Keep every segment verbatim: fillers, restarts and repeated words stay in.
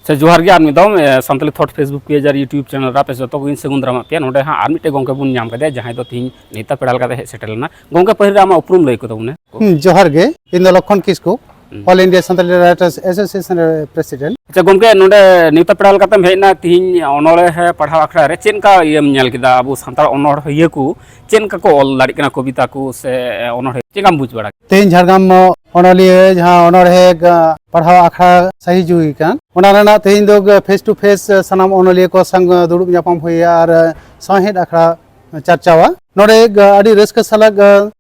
ᱥᱮ ᱡᱚᱦᱟᱨ ᱜᱮ ᱟᱨ ᱢᱤᱫ ᱫᱷᱟᱣ, ᱮ, ᱥᱟᱱᱛᱟᱞᱤ ᱛᱷᱚᱴ Facebook ᱯᱮᱡᱽ ᱟᱨ YouTube ᱪᱮᱱᱮᱞ ᱨᱮ ᱟᱯᱮ ᱡᱚᱛᱚ ᱠᱚᱜᱮᱧ ᱥᱟᱹᱜᱩᱱ ᱫᱟᱨᱟᱢᱟᱜ ᱯᱮᱭᱟ᱾ ᱱᱚᱰᱮ ᱦᱟᱸᱜ ᱟᱨ ᱢᱤᱫᱴᱮᱡ ᱜᱚᱢᱠᱮ ᱵᱚᱱ ᱧᱟᱢ ᱠᱟᱫᱮᱭᱟ, ᱡᱟᱦᱟᱸᱭ ᱫᱚ ᱛᱤᱦᱤᱧ ᱱᱮᱣᱛᱟ ᱯᱮᱲᱟ ᱞᱮᱠᱟᱛᱮ ᱦᱮᱡ ᱥᱮᱴᱮᱨ ᱞᱮᱱᱟ᱾ ᱜᱚᱢᱠᱮ, ᱯᱟᱹᱦᱤᱞ ᱨᱮ ᱟᱢᱟᱜ ᱩᱯᱨᱩᱢ ᱞᱟᱹᱭ ᱠᱚ ᱛᱟᱵᱚᱱ ᱢᱮ᱾ ᱦᱩᱸ, ᱡᱚᱦᱟᱨ ᱜᱮ᱾ ᱤᱧ ᱫᱚ ᱞᱚᱠᱠᱷᱚᱱ ᱠᱤᱥᱠᱩ, ᱦᱩᱸ᱾ All India Santali Writers Association ᱨᱮ president᱾ ᱟᱪᱪᱷᱟ ᱜᱚᱢᱠᱮ, ᱱᱚᱰᱮ ᱱᱮᱣᱛᱟ ᱯᱮᱲᱟ ᱞᱮᱠᱟᱛᱮᱢ ᱦᱮᱡ ᱮᱱᱟ, ᱛᱤᱦᱤᱧ ᱚᱱᱚᱬᱦᱮ ᱯᱟᱲᱦᱟᱣ ᱟᱠᱷᱲᱟ ᱨᱮ ᱪᱮᱫ ᱞᱮᱠᱟ ᱤᱭᱟᱹᱢ ᱧᱮᱞ ᱠᱮᱫᱟ? ᱟᱵᱚ ᱥᱟᱱᱛᱟᱲ ᱚᱱᱚᱬᱦᱤᱭᱟᱹ ᱠᱚ ᱪᱮᱫ ᱞᱮᱠᱟ ᱠᱚ ᱚᱞ ᱫᱟᱲᱮᱭᱟᱜ ᱠᱟᱱᱟ ᱠᱚᱵᱤᱛᱟ ᱠᱚ ᱥᱮ ᱚᱱᱚᱬᱦᱮ, ᱪᱮᱫ ᱞᱮᱠᱟᱢ ᱵᱩᱡᱽ ᱵᱟᱲᱟ ᱠᱮᱫᱟ? ᱛᱮᱦᱮᱧ ᱡᱷᱟᱲᱜᱨᱟᱢ ᱚᱱᱚᱞᱤᱭᱟᱹ ᱡᱟᱦᱟᱸ ᱚᱱᱚᱬᱦᱮ ᱜᱟ-, ᱯᱟᱲᱦᱟᱣ ᱟᱠᱷᱲᱟ ᱥᱟᱹᱦᱤ ᱡᱩᱦᱤ ᱠᱟᱱ, ᱚᱱᱟ ᱨᱮᱱᱟᱜ ᱛᱮᱦᱮᱧ ᱫᱚ ᱜᱟ-, face to face ᱥᱟᱱᱟᱢ ᱚᱱᱚᱞᱤᱭᱟᱹ ᱠᱚ ᱥᱟᱝ ᱫᱩᱲᱩᱵ ᱧᱟᱯᱟᱢ ᱦᱩᱭᱟ ᱟᱨ ᱥᱟᱶᱦᱮᱫ ᱟᱠᱷᱲᱟ ᱪᱟᱨᱪᱟᱣᱟ᱾ ᱱᱚᱰᱮ ᱜᱟ-, ᱟᱹᱰᱤ ᱨᱟᱹᱥᱠᱟᱹ ᱥᱟᱞᱟᱜ ᱜᱟ-,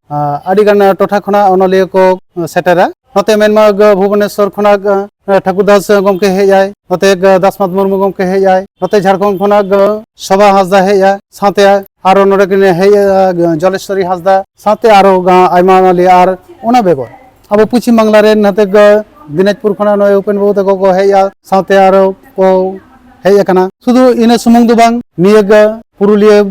ᱟᱹᱰᱤ ᱜᱟᱱ ᱴᱚᱴᱷᱟ ᱠᱷᱚᱱᱟᱜ ᱚᱱᱚᱞᱤᱭᱟᱹ ᱠᱚ ᱥᱮᱴᱮᱨᱟ᱾ ᱱᱚᱛᱮ ᱢᱮᱱᱢᱟ ᱜᱟ-, ᱵᱷᱩᱵᱚᱱᱮᱥᱚᱨ ᱠᱷᱚᱱᱟᱜ ᱜᱟ-, ᱴᱷᱟᱠᱩᱨ ᱫᱟᱥ ᱜᱚᱢᱠᱮ ᱦᱮᱡ ᱟᱭ, ᱱᱚᱛᱮ ᱜᱟ-, ᱫᱟᱥᱢᱟᱛ ᱢᱩᱨᱢᱩ ᱜᱚᱢᱠᱮ ᱦᱮᱡ ᱟᱭ, ᱱᱚᱛᱮ ᱡᱷᱟᱲᱠᱷᱚᱸᱰ ᱠᱷᱚᱱᱟᱜ ᱜᱟ-, ᱥᱳᱵᱷᱟ ᱦᱟᱸᱥᱫᱟ ᱦᱮᱡ ᱟᱭ, ᱥᱟᱶᱛᱮ ᱟᱨᱚ ᱱᱚᱰᱮ ᱠᱤᱱ ᱦᱮᱡ ᱟᱭᱟ, ᱜᱟ-, ᱡᱚᱞᱮᱥᱣᱚᱨᱤ ᱦᱟᱸᱥᱫᱟ, ᱥᱟᱶᱛᱮ ᱟᱨᱚ ᱜᱟ-, ᱟᱭᱢᱟ ᱚᱱᱚᱞᱤᱭᱟᱹ᱾ ᱟᱨ ᱚᱱᱟ ᱵᱮᱜᱚᱨ ᱟᱵᱚ ᱯᱚᱪᱷᱤᱢ ᱵᱟᱝᱞᱟ ᱨᱮᱱ ᱱᱚᱛᱮ ᱜᱟ-, ᱫᱤᱱᱟᱡᱽᱯᱩᱨ ᱠᱷᱚᱱᱟᱜ ᱱᱚᱜᱼᱚᱭ ᱩᱯᱮᱱ ᱵᱟᱹᱵᱩ ᱛᱟᱠᱚ ᱠᱚ ᱦᱮᱡᱼᱟ, ᱥᱟᱶᱛᱮ ᱟᱨᱚ ᱠᱚ ᱦᱮᱡ ᱟᱠᱟᱱᱟ᱾ ᱥᱩᱫᱷᱩ ᱤᱱᱟᱹ ᱥᱩᱢᱩᱝ ᱫᱚ ᱵᱟᱝ, ᱱᱤᱭᱟᱹ ᱜᱟ-, ᱯᱩᱨᱩᱞᱤᱭᱟᱹ,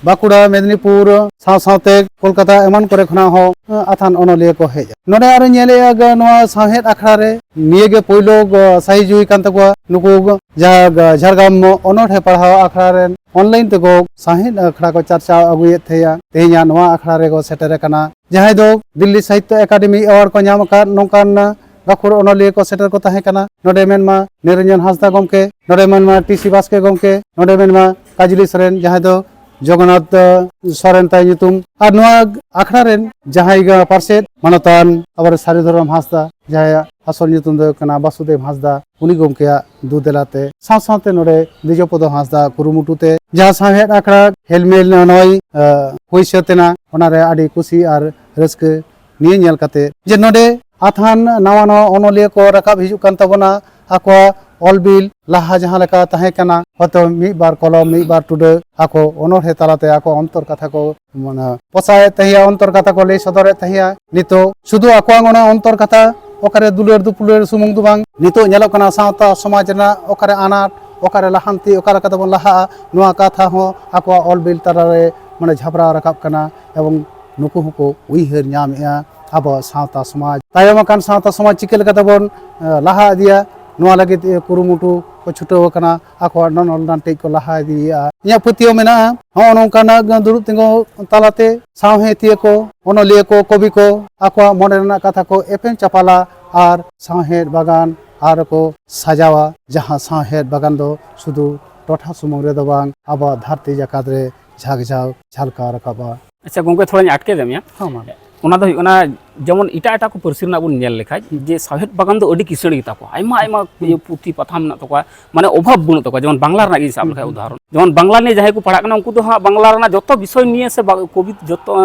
ᱵᱟᱸᱠᱩᱲᱟ, ᱢᱮᱫᱽᱱᱤᱯᱩᱨ, ᱥᱟᱶ ᱥᱟᱶᱛᱮ ᱠᱳᱞᱠᱟᱛᱟ ᱮᱢᱟᱱ ᱠᱚᱨᱮ ᱠᱷᱚᱱᱟᱜ ᱦᱚᱸ, ᱟᱹᱛᱷᱟᱹᱱ ᱚᱱᱚᱞᱤᱭᱟᱹ ᱠᱚ ᱦᱮᱡ᱾ ᱱᱚᱰᱮ ᱟᱨᱚ ᱧᱮᱞᱮᱜᱼᱟ ᱜᱟ-, ᱱᱚᱣᱟ ᱥᱟᱶᱦᱮᱫ ᱟᱠᱷᱲᱟ ᱨᱮ ᱱᱤᱭᱟᱹ ᱜᱮ ᱯᱳᱭᱞᱳ ᱜᱟ-, ᱥᱟᱹᱦᱤ ᱡᱩᱦᱤ ᱠᱟᱱ ᱛᱟᱠᱚᱣᱟ᱾ ᱱᱩᱠᱩ ᱜᱟ-, ᱡᱟᱦᱟᱸ ᱜᱟ-, ᱡᱷᱟᱲᱜᱨᱟᱢ ᱚᱱᱚᱬᱦᱮ ᱯᱟᱲᱦᱟᱣ ᱟᱠᱷᱲᱟ ᱨᱮᱱ online ᱛᱮᱠᱚ ᱥᱟᱶᱦᱮᱫ ᱟᱠᱷᱲᱟ ᱠᱚ ᱪᱟᱨᱪᱟᱣ ᱟᱹᱜᱩᱭᱮᱫ ᱛᱟᱦᱮᱸᱭᱟ, ᱛᱮᱦᱮᱧᱟᱜ ᱱᱚᱣᱟ ᱟᱠᱷᱲᱟ ᱨᱮᱠᱚ ᱥᱮᱴᱮᱨ ᱟᱠᱟᱱᱟ᱾ ᱡᱟᱦᱟᱸᱭ ᱫᱚ ᱫᱤᱞᱞᱤ ᱥᱟᱦᱤᱛᱛᱚ ᱮᱠᱟᱰᱮᱢᱤ award ᱠᱚ ᱧᱟᱢ ᱟᱠᱟᱫ ᱱᱚᱝᱠᱟᱱ ᱜᱟᱹᱠᱷᱩᱲ ᱚᱱᱚᱞᱤᱭᱟᱹ ᱠᱚ ᱥᱮᱴᱮᱨ ᱠᱚ ᱛᱟᱦᱮᱸ ᱠᱟᱱᱟ᱾ ᱱᱚᱰᱮ ᱢᱮᱱᱢᱟ ᱱᱤᱨᱚᱧᱡᱚᱱ ᱦᱟᱸᱥᱫᱟ ᱜᱚᱢᱠᱮ, ᱱᱚᱰᱮ ᱢᱮᱱᱢᱟ ᱴᱤ ᱥᱤ ᱵᱟᱥᱠᱮ ᱜᱚᱢᱠᱮ, ᱱᱚᱰᱮ ᱢᱮᱱᱢᱟ ᱠᱟᱡᱽᱞᱤ ᱥᱚᱨᱮᱱ, ᱡᱟᱦᱟᱸᱭ ᱫᱚ ᱡᱚᱜᱚᱱᱱᱟᱛᱷ, ᱟᱸ, ᱥᱚᱨᱮᱱ ᱛᱟᱭ ᱧᱩᱛᱩᱢ᱾ ᱟᱨ ᱱᱚᱣᱟ ᱟᱠᱷᱲᱟ ᱨᱮᱱ ᱡᱟᱦᱟᱸᱭ ᱜᱮ ᱯᱟᱨᱥᱮᱛ ᱢᱟᱱᱚᱛᱟᱱ ᱟᱵᱚᱨᱮᱱ ᱥᱟᱹᱨᱤ ᱫᱷᱚᱨᱚᱢ ᱦᱟᱸᱥᱫᱟ, ᱡᱟᱦᱟᱸᱭᱟᱜ ᱟᱥᱚᱞ ᱧᱩᱛᱩᱢ ᱫᱚ ᱦᱩᱭᱩᱜ ᱠᱟᱱᱟ ᱵᱟᱥᱩᱫᱮᱵ ᱦᱟᱸᱥᱫᱟ, ᱩᱱᱤ ᱜᱚᱢᱠᱮᱭᱟᱜ ᱫᱩ ᱫᱮᱞᱟᱛᱮ, ᱥᱟᱶ ᱥᱟᱶᱛᱮ ᱱᱚᱰᱮ ᱫᱤᱡᱚᱯᱚᱫᱚ ᱦᱟᱸᱥᱫᱟ ᱠᱩᱨᱩᱢᱩᱴᱩ ᱛᱮ ᱡᱟᱦᱟᱸ ᱥᱟᱶᱦᱮᱫ ᱟᱠᱷᱲᱟ ᱦᱮᱞᱢᱮᱞ ᱱᱚᱜᱼᱚᱭ, ᱟᱸ, ᱦᱩᱭ ᱥᱟᱹᱛ ᱮᱱᱟ, ᱚᱱᱟᱨᱮ ᱟᱹᱰᱤ ᱠᱩᱥᱤ ᱟᱨ ᱨᱟᱹᱥᱠᱟᱹ ᱱᱤᱭᱟᱹ ᱧᱮᱞ ᱠᱟᱛᱮ ᱡᱮ ᱱᱚᱰᱮ ᱟᱛᱷᱟᱱ ᱱᱟᱣᱟ ᱱᱟᱣᱟ ᱚᱱᱚᱞᱤᱭᱟᱹ ᱠᱚ ᱨᱟᱠᱟᱵ ᱦᱤᱡᱩᱜ ᱠᱟᱱ ᱛᱟᱵᱚᱱᱟ, ᱟᱠᱚᱣᱟᱜ ᱚᱞ ᱵᱤᱞ ᱞᱟᱦᱟ ᱡᱟᱦᱟᱸ ᱞᱮᱠᱟ ᱛᱟᱦᱮᱸ ᱠᱟᱱᱟ, ᱦᱚᱭᱛᱚ ᱢᱤᱫ ᱵᱟᱨ ᱠᱚᱞᱚᱢ, ᱢᱤᱫ ᱵᱟᱨ ᱴᱩᱰᱟᱹᱜ ᱟᱠᱚ ᱚᱱᱚᱬᱦᱮ ᱛᱟᱞᱟᱛᱮ ᱟᱠᱚ ᱚᱱᱛᱚᱨ ᱠᱟᱛᱷᱟ ᱠᱚ, ᱢᱟᱱᱮ, ᱯᱚᱥᱟᱣᱮᱫ ᱛᱟᱦᱮᱸᱭᱟ, ᱚᱱᱛᱚᱨ ᱠᱟᱛᱷᱟ ᱠᱚ ᱞᱟᱹᱭ ᱥᱚᱫᱚᱨᱮᱫ ᱛᱟᱦᱮᱸᱭᱟ᱾ ᱱᱤᱛᱚᱜ ᱥᱩᱫᱷᱩ ᱟᱠᱚᱣᱟᱜ ᱚᱱᱟ ᱚᱱᱛᱚᱨ ᱠᱟᱛᱷᱟ ᱚᱠᱟᱨᱮ ᱫᱩᱞᱟᱹᱲ ᱫᱩᱯᱩᱞᱟᱹᱲ ᱥᱩᱢᱩᱝ ᱫᱚ ᱵᱟᱝ, ᱱᱤᱛᱚᱜ ᱧᱮᱞᱚᱜ ᱠᱟᱱᱟ ᱥᱟᱶᱛᱟ ᱥᱚᱢᱟᱡᱽ ᱨᱮᱱᱟᱜ ᱚᱠᱟᱨᱮ ᱟᱱᱟᱴ, ᱚᱠᱟᱨᱮ ᱞᱟᱦᱟᱱᱛᱤ, ᱚᱠᱟ ᱞᱮᱠᱟ ᱛᱮᱵᱚᱱ ᱞᱟᱦᱟᱜᱼᱟ, ᱱᱚᱣᱟ ᱠᱟᱛᱷᱟ ᱦᱚᱸ ᱟᱠᱚᱣᱟᱜ ᱚᱞ ᱵᱤᱞ ᱛᱟᱞᱟᱨᱮ, ᱢᱟᱱᱮ, ᱡᱷᱟᱵᱽᱨᱟᱣ ᱨᱟᱠᱟᱵ ᱠᱟᱱᱟ᱾ ᱮᱵᱚᱝ ᱱᱩᱠᱩ ᱦᱚᱸᱠᱚ ᱩᱭᱦᱟᱹᱨ ᱧᱟᱢᱮᱜᱼᱟ ᱟᱵᱚᱣᱟᱜ ᱥᱟᱶᱛᱟ ᱥᱚᱢᱟᱡᱽ, ᱛᱟᱭᱚᱢ ᱟᱠᱟᱱ ᱥᱟᱶᱛᱟ ᱥᱚᱢᱟᱡᱽ ᱪᱤᱠᱟᱹ ᱞᱮᱠᱟ ᱛᱮᱵᱚᱱ, ᱮ, ᱞᱟᱦᱟ ᱤᱫᱤᱭᱟ, ᱱᱚᱣᱟ ᱞᱟᱹᱜᱤᱫ ᱠᱩᱨᱩᱢᱩᱴᱩ ᱠᱚ ᱪᱷᱩᱴᱟᱹᱣ ᱟᱠᱟᱱᱟ, ᱟᱠᱚᱣᱟᱜ ᱱᱚᱱᱚᱞ ᱰᱟᱱᱴᱮᱡ ᱠᱚ ᱞᱟᱦᱟ ᱤᱫᱤᱭᱮᱫᱼᱟ᱾ ᱤᱧᱟᱹᱜ ᱯᱟᱹᱛᱭᱟᱹᱣ ᱢᱮᱱᱟᱜᱼᱟ, ᱱᱚᱜᱼᱚ ᱱᱚᱝᱠᱟᱱᱟᱜ ᱫᱩᱲᱩᱵ ᱛᱤᱸᱜᱩ ᱛᱟᱞᱟᱛᱮ ᱥᱟᱶᱦᱮᱫᱤᱭᱟᱹ ᱠᱚ, ᱚᱱᱚᱞᱤᱭᱟᱹ ᱠᱚ, ᱠᱚᱵᱤ ᱠᱚ ᱟᱠᱚᱣᱟᱜ ᱢᱚᱱᱮ ᱨᱮᱱᱟᱜ ᱠᱟᱛᱷᱟ ᱠᱚ ᱮᱯᱮᱢ ᱪᱟᱯᱟᱞᱟ ᱟᱨ ᱥᱟᱶᱦᱮᱫ ᱵᱟᱜᱟᱱ ᱟᱨ ᱠᱚ ᱥᱟᱡᱟᱣᱟ, ᱡᱟᱦᱟᱸ ᱥᱟᱶᱦᱮᱫ ᱵᱟᱜᱟᱱ ᱫᱚ ᱥᱩᱫᱷᱩ ᱴᱚᱴᱷᱟ ᱥᱩᱢᱩᱝ ᱨᱮᱫᱚ ᱵᱟᱝ, ᱟᱵᱚᱣᱟᱜ ᱫᱷᱟᱹᱨᱛᱤ ᱡᱟᱠᱟᱛ ᱨᱮ ᱡᱷᱟᱠ ᱡᱷᱟᱣ ᱡᱷᱟᱞᱠᱟᱣ ᱨᱟᱠᱟᱵᱟ᱾ ᱟᱪᱪᱷᱟ ᱜᱚᱢᱠᱮ, ᱛᱷᱚᱲᱟᱧ ᱟᱴᱠᱮ ᱫᱮ ᱢᱮᱭᱟ᱾ ᱦᱚᱸ, ᱢᱟ᱾ ᱚᱱᱟ ᱫᱚ ᱦᱩᱭᱩᱜ ᱠᱟᱱᱟ, ᱡᱮᱢᱚᱱ ᱮᱴᱟᱜ ᱮᱴᱟᱜ ᱠᱚ ᱯᱟᱹᱨᱥᱤ ᱨᱮᱱᱟᱜ ᱵᱚᱱ ᱧᱮᱞ ᱞᱮᱠᱷᱟᱡ, ᱡᱮ ᱥᱟᱶᱦᱮᱫ ᱵᱟᱜᱟᱱ ᱫᱚ ᱟᱹᱰᱤ ᱠᱤᱥᱟᱹᱬ ᱜᱮᱛᱟ ᱠᱚᱣᱟ, ᱟᱭᱢᱟ ᱟᱭᱢᱟ ᱤᱭᱟᱹ ᱯᱩᱛᱷᱤ ᱯᱟᱛᱷᱟᱢ ᱢᱮᱱᱟᱜ ᱛᱟᱠᱚᱣᱟ, ᱢᱟᱱᱮ ᱚᱵᱷᱟᱵᱽ ᱵᱟᱹᱱᱩᱜ ᱛᱟᱠᱚᱣᱟ᱾ ᱡᱮᱢᱚᱱ ᱵᱟᱝᱞᱟ ᱨᱮᱱᱟᱜ ᱜᱤᱧ ᱥᱟᱵ ᱞᱮᱠᱷᱟᱡ ᱩᱫᱟᱦᱚᱨᱚᱱ, ᱡᱮᱢᱚᱱ ᱵᱟᱝᱞᱟ ᱱᱤᱭᱮ ᱡᱟᱦᱟᱸᱭ ᱠᱚ ᱯᱟᱲᱦᱟᱜ ᱠᱟᱱᱟ, ᱩᱱᱠᱩ ᱫᱚ ᱦᱟᱸᱜ ᱵᱟᱝᱞᱟ ᱨᱮᱱᱟᱜ ᱡᱚᱛᱚ ᱵᱤᱥᱚᱭ ᱱᱤᱭᱮ ᱥᱮ ᱵᱟ-, ᱠᱚᱵᱤ-, ᱡᱚᱛᱚ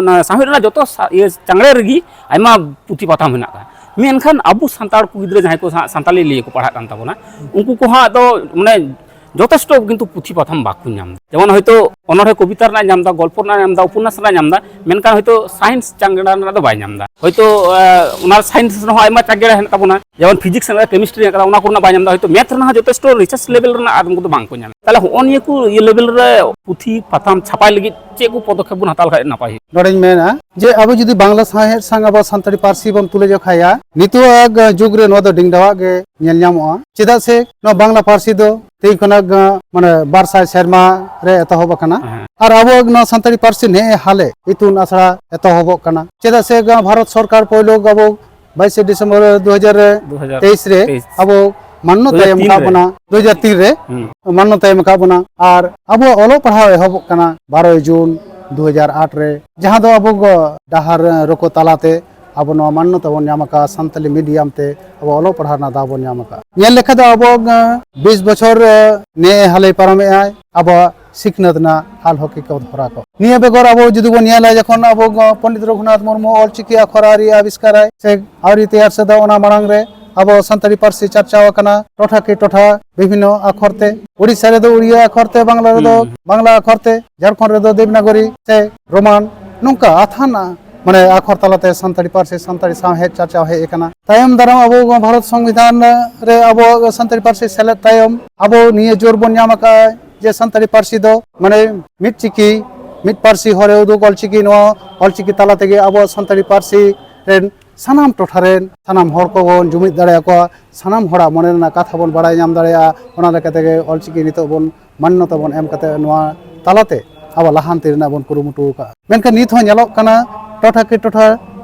ᱚᱱᱟ ᱥᱟᱶᱦᱮᱫ ᱨᱮᱱᱟᱜ ᱡᱚᱛᱚ ᱥᱟ-, ᱤᱭᱟᱹ ᱪᱟᱝᱲᱮ ᱨᱮᱜᱮ ᱟᱭᱢᱟ ᱯᱩᱛᱷᱤ ᱯᱟᱛᱷᱟᱢ ᱢᱮᱱᱟᱜ ᱟᱠᱟᱫᱟ᱾ ᱢᱮᱱᱠᱷᱟᱱ ᱟᱵᱚ ᱥᱟᱱᱛᱟᱲ ᱠᱚ ᱜᱤᱫᱽᱨᱟᱹ ᱡᱟᱦᱟᱸᱭ ᱠᱚ ᱥᱟ-, ᱥᱟᱱᱛᱟᱲᱤ ᱞᱤᱭᱮ ᱠᱚ ᱯᱟᱲᱦᱟᱜ ᱠᱟᱱ ᱛᱟᱵᱚᱱᱟ, ᱩᱱᱠᱩ ᱠᱚ ᱦᱟᱸᱜ ᱫᱚ ᱢᱟᱱᱮ ᱡᱚᱛᱷᱮᱥᱴᱚ ᱠᱤᱱᱛᱩ ᱯᱩᱛᱷᱤ ᱯᱟᱛᱷᱟᱢ ᱵᱟᱠᱚ ᱧᱟᱢ ᱮᱫᱟ᱾ ᱡᱮᱢᱚᱱ ᱦᱚᱭᱛᱳ ᱚᱱᱚᱬᱦᱮ ᱠᱚᱵᱤᱛᱟ ᱨᱮᱱᱟᱜ ᱧᱟᱢ ᱮᱫᱟ, ᱜᱚᱞᱯᱚ ᱨᱮᱱᱟᱜ ᱧᱟᱢ ᱮᱫᱟ, ᱩᱯᱚᱱᱱᱟᱥ ᱨᱮᱱᱟᱜ ᱧᱟᱢ ᱮᱫᱟ, ᱢᱮᱱᱠᱷᱟᱱ ᱦᱚᱭᱛᱳ ᱥᱟᱭᱮᱱᱥ ᱪᱟᱝᱜᱲᱟ ᱨᱮᱱᱟᱜ ᱫᱚ ᱵᱟᱭ ᱧᱟᱢ ᱮᱫᱟ᱾ ᱦᱚᱭᱛᱳ, ᱟᱸ, ᱚᱱᱟ ᱥᱟᱭᱮᱱᱥ ᱨᱮᱦᱚᱸ ᱟᱭᱢᱟ ᱪᱟᱝᱜᱲᱟ ᱦᱮᱱᱟᱜ ᱛᱟᱵᱚᱱᱟ, ᱡᱮᱢᱚᱱ ᱯᱷᱤᱡᱤᱠᱥ ᱨᱮᱱᱟᱜ, ᱠᱮᱢᱤᱥᱴᱨᱤ ᱨᱮᱱᱟᱜ ᱠᱟᱛᱷᱟ, ᱚᱱᱟ ᱠᱚᱨᱮᱱᱟᱜ ᱵᱟᱭ ᱧᱟᱢ ᱮᱫᱟ᱾ ᱦᱚᱭᱛᱳ ᱢᱮᱛᱷ ᱨᱮᱱᱟᱜ ᱦᱚᱸ ᱡᱚᱛᱷᱮᱥᱴᱚ ᱨᱤᱥᱟᱨᱪ ᱞᱮᱵᱮᱞ ᱨᱮᱱᱟᱜ ᱟᱫᱚᱢ ᱠᱚᱫᱚ ᱵᱟᱝ ᱠᱚ ᱧᱟᱢ ᱮᱫᱟ᱾ ᱛᱟᱦᱚᱞᱮ ᱦᱚᱸᱜᱼᱚ ᱱᱤᱭᱟᱹ ᱠᱚ ᱤᱭᱟᱹ ᱞᱮᱵᱮᱞ ᱨᱮ ᱯᱩᱛᱷᱤ ᱯᱟᱛᱷᱟᱢ ᱪᱷᱟᱯᱟᱭ ᱞᱟᱹᱜᱤᱫ ᱪᱮᱫ ᱠᱚ ᱯᱚᱫᱚᱠᱷᱮᱯ ᱵᱚᱱ ᱦᱟᱛᱟᱣ ᱞᱮᱠᱷᱟᱡ ᱱᱟᱯᱟᱭ ᱦᱩᱭᱩᱜᱼᱟ? ᱱᱚᱰᱮᱧ ᱢᱮᱱᱟ ᱡᱮ ᱟᱵᱚ ᱡᱩᱫᱤ ᱵᱟᱝᱞᱟ ᱥᱟᱶᱦᱮᱫ ᱥᱟᱶ ᱟᱵᱚ ᱥᱟᱱᱛᱟᱲᱤ ᱯᱟᱹᱨᱥᱤ ᱵᱚᱱ ᱛᱩᱞᱟᱹ ᱡᱚᱠᱷᱟᱭᱟ, ᱱᱤᱛᱚᱜ ᱟᱜ ᱡᱩᱜᱽ ᱨᱮ ᱱᱚᱣᱟ ᱫᱚ ᱰᱤᱝ ᱰᱟᱣᱟᱜ ᱜᱮ ᱧᱮᱞ ᱧᱟᱢᱚᱜᱼᱟ᱾ ᱪᱮᱫᱟᱜ ᱥᱮ ᱱᱚᱣᱟ ᱵᱟᱝᱞᱟ ᱯᱟᱹᱨᱥᱤ ᱫᱚ ᱛᱮᱦᱮᱧ ᱠᱷᱚᱱᱟᱜ, ᱟᱸ, ᱢᱟᱱᱮ ᱵᱟᱨ ᱥᱟᱭ ᱥᱮᱨᱢᱟ ᱨᱮ ᱮᱛᱚᱦᱚᱵ ᱟᱠᱟᱱᱟ᱾ ᱦᱮᱸ᱾ ᱟᱨ ᱟᱵᱚᱣᱟᱜ ᱱᱚᱣᱟ ᱥᱟᱱᱛᱟᱲᱤ ᱯᱟᱹᱨᱥᱤ ᱱᱮᱜᱼᱮ ᱦᱟᱞᱮ ᱤᱛᱩᱱ ᱟᱥᱲᱟ ᱮᱛᱚᱦᱚᱵᱚᱜ ᱠᱟᱱᱟ᱾ ᱪᱮᱫᱟᱜ ᱥᱮ ᱜᱟ-, ᱵᱷᱟᱨᱚᱛ ᱥᱚᱨᱠᱟᱨ ᱯᱳᱭᱞᱳ ᱟᱵᱚ ᱵᱟᱭᱤᱥᱮ ᱰᱤᱥᱮᱢᱵᱚᱨ ᱫᱩ ᱦᱟᱡᱟᱨ ᱛᱮᱭᱤᱥ ᱨᱮ ᱫᱩ ᱦᱟᱡᱟᱨ ᱛᱮᱭᱤᱥ᱾ ᱟᱵᱚ ᱢᱟᱱᱱᱚᱛᱟᱭ ᱮᱢ ᱫᱩ ᱦᱟᱡᱟᱨ ᱛᱤᱱ ᱟᱠᱟᱫ ᱨᱮ᱾ ᱵᱚᱱᱟ, ᱫᱩ ᱦᱟᱡᱟᱨ ᱛᱤᱱ ᱨᱮ ᱦᱩᱸ᱾ ᱢᱟᱱᱱᱚᱛᱟᱭ ᱮᱢ ᱟᱠᱟᱫ ᱵᱚᱱᱟ᱾ ᱟᱨ ᱟᱵᱚᱣᱟᱜ ᱚᱞᱚᱜ ᱯᱟᱲᱦᱟᱣ ᱮᱦᱚᱵᱚᱜ ᱠᱟᱱᱟ ᱵᱟᱨᱚᱭ ᱡᱩᱱ ᱫᱩ ᱦᱟᱡᱟᱨ ᱟᱴ ᱨᱮ, ᱡᱟᱦᱟᱸ ᱫᱚ ᱟᱵᱚ ᱜᱚ-, ᱰᱟᱦᱟᱨ ᱨᱳᱠᱳ ᱛᱟᱞᱟᱛᱮ ᱟᱵᱚ ᱱᱚᱣᱟ ᱢᱟᱱᱱᱚᱛᱟ ᱵᱚᱱ ᱧᱟᱢ ᱟᱠᱟᱫᱼᱟ, ᱥᱟᱱᱛᱟᱞᱤ ᱢᱤᱰᱤᱭᱟᱢ ᱛᱮ ᱟᱵᱚ ᱚᱞᱚᱜ ᱯᱟᱲᱦᱟᱣ ᱨᱮᱱᱟᱜ ᱫᱟᱣ ᱵᱚᱱ ᱧᱟᱢ ᱟᱠᱟᱫᱼᱟ᱾ ᱧᱮᱞ ᱞᱮᱠᱷᱟᱱ ᱫᱚ ᱟᱵᱚ, ᱮᱸ, ᱵᱤᱥ ᱵᱚᱪᱷᱚᱨ, ᱮᱸ, ᱱᱮ ᱦᱟᱞᱮ ᱯᱟᱨᱚᱢᱮᱜᱼᱟᱭ ᱟᱵᱚᱣᱟᱜ ᱥᱤᱠᱷᱱᱟᱹᱛ ᱨᱮᱱᱟᱜ ᱦᱟᱞ ᱦᱚᱠᱤᱠᱚᱛ ᱦᱚᱨᱟ ᱠᱚ᱾ ᱱᱤᱭᱟᱹ ᱵᱮᱜᱚᱨ ᱟᱵᱚ ᱡᱩᱫᱤ ᱵᱚᱱ ᱧᱮᱞᱟ, ᱡᱚᱠᱷᱚᱱ ᱟᱵᱚ ᱜᱚ-, ᱯᱚᱱᱰᱤᱛ ᱨᱚᱜᱷᱩᱱᱟᱛᱷ ᱢᱩᱨᱢᱩ ᱚᱞᱪᱤᱠᱤ ᱟᱠᱷᱚᱨ ᱟᱹᱣᱨᱤ ᱟᱵᱤᱥᱠᱟᱨᱟᱭ ᱥᱮ ᱟᱹᱣᱨᱤ ᱛᱮᱭᱟᱨ ᱥᱟᱹᱛᱟ, ᱚᱱᱟ ᱢᱟᱲᱟᱝ ᱨᱮ ᱟᱵᱚ ᱥᱟᱱᱛᱟᱲᱤ ᱯᱟᱹᱨᱥᱤ ᱪᱟᱨᱪᱟᱣ ᱟᱠᱟᱱᱟ ᱴᱚᱴᱷᱟ ᱠᱤ ᱴᱚᱴᱷᱟ ᱵᱤᱵᱷᱤᱱᱱᱚ ᱟᱠᱷᱚᱨ ᱛᱮ᱾ ᱳᱰᱤᱥᱟ ᱨᱮᱫᱚ ᱩᱲᱤᱭᱟ ᱟᱠᱷᱚᱨ ᱛᱮ, ᱵᱟᱝᱞᱟ ᱨᱮᱫᱚ ᱦᱩᱸ᱾ ᱵᱟᱝᱞᱟ ᱟᱠᱷᱚᱨ ᱛᱮ, ᱡᱷᱟᱲᱠᱷᱚᱸᱰ ᱨᱮᱫᱚ ᱫᱮᱵᱽᱱᱟᱜᱚᱨᱤ ᱥᱮ ᱨᱳᱢᱟᱱ, ᱱᱚᱝᱠᱟ ᱟᱛᱷᱟᱱ, ᱢᱟᱱᱮ, ᱟᱠᱷᱚᱨ ᱛᱟᱞᱟᱛᱮ ᱥᱟᱱᱛᱟᱲᱤ ᱯᱟᱹᱨᱥᱤ, ᱥᱟᱱᱛᱟᱲᱤ ᱥᱟᱶᱦᱮᱫ ᱪᱟᱨᱪᱟᱣ ᱦᱮᱡ ᱟᱠᱟᱱᱟ᱾ ᱛᱟᱭᱚᱢ ᱫᱟᱨᱟᱢ ᱟᱵᱚ ᱵᱷᱟᱨᱚᱛ ᱥᱚᱝᱵᱤᱫᱷᱟᱱ ᱨᱮ ᱟᱵᱚ ᱥᱟᱱᱛᱟᱲᱤ ᱯᱟᱹᱨᱥᱤ ᱥᱮᱞᱮᱫ ᱛᱟᱭᱚᱢ ᱟᱵᱚ ᱱᱤᱭᱟᱹ ᱡᱳᱨ ᱵᱚᱱ ᱧᱟᱢ ᱟᱠᱟᱫᱼᱟ ᱡᱮ ᱥᱟᱱᱛᱟᱲᱤ ᱯᱟᱹᱨᱥᱤ ᱫᱚ, ᱢᱟᱱᱮ, ᱢᱤᱫ ᱪᱤᱠᱤ, ᱢᱤᱫ ᱯᱟᱹᱨᱥᱤ ᱦᱚᱨᱮ ᱩᱫᱩᱜ ᱚᱞᱪᱤᱠᱤ, ᱱᱚᱣᱟ ᱚᱞᱪᱤᱠᱤ ᱛᱟᱞᱟ ᱛᱮᱜᱮ ᱟᱵᱚ ᱥᱟᱱᱛᱟᱲᱤ ᱯᱟᱹᱨᱥᱤ ᱨᱮᱱ ᱥᱟᱱᱟᱢ ᱴᱚᱴᱷᱟ ᱨᱮᱱ ᱥᱟᱱᱟᱢ ᱦᱚᱲ ᱠᱚᱵᱚᱱ ᱡᱩᱢᱤᱫ ᱫᱟᱲᱮᱭᱟᱠᱚᱣᱟ, ᱥᱟᱱᱟᱢ ᱦᱚᱲᱟᱜ ᱢᱚᱱᱮ ᱨᱮᱱᱟᱜ ᱠᱟᱛᱷᱟ ᱵᱚᱱ ᱵᱟᱲᱟᱭ ᱧᱟᱢ ᱫᱟᱲᱮᱭᱟᱜᱼᱟ᱾ ᱚᱱᱟ ᱞᱮᱠᱟ ᱛᱮᱜᱮ ᱚᱞᱪᱤᱠᱤ ᱱᱤᱛᱚᱜ ᱵᱚᱱ ᱢᱟᱱᱱᱚᱛᱟ ᱵᱚᱱ ᱮᱢ ᱠᱟᱛᱮ ᱱᱚᱣᱟ ᱛᱟᱞᱟᱛᱮ ᱟᱵᱚ ᱞᱟᱦᱟᱱᱛᱤ ᱨᱮᱱᱟᱜ ᱵᱚᱱ ᱠᱩᱨᱩᱢᱩᱴᱩ ᱟᱠᱟᱫᱼᱟ᱾ ᱢᱮᱱᱠᱷᱟᱱ ᱱᱤᱛ ᱦᱚᱸ ᱧᱮᱞᱚᱜ ᱠᱟᱱᱟ, ᱴᱚᱴᱷᱟ ᱠᱤ ᱴᱚᱴᱷᱟ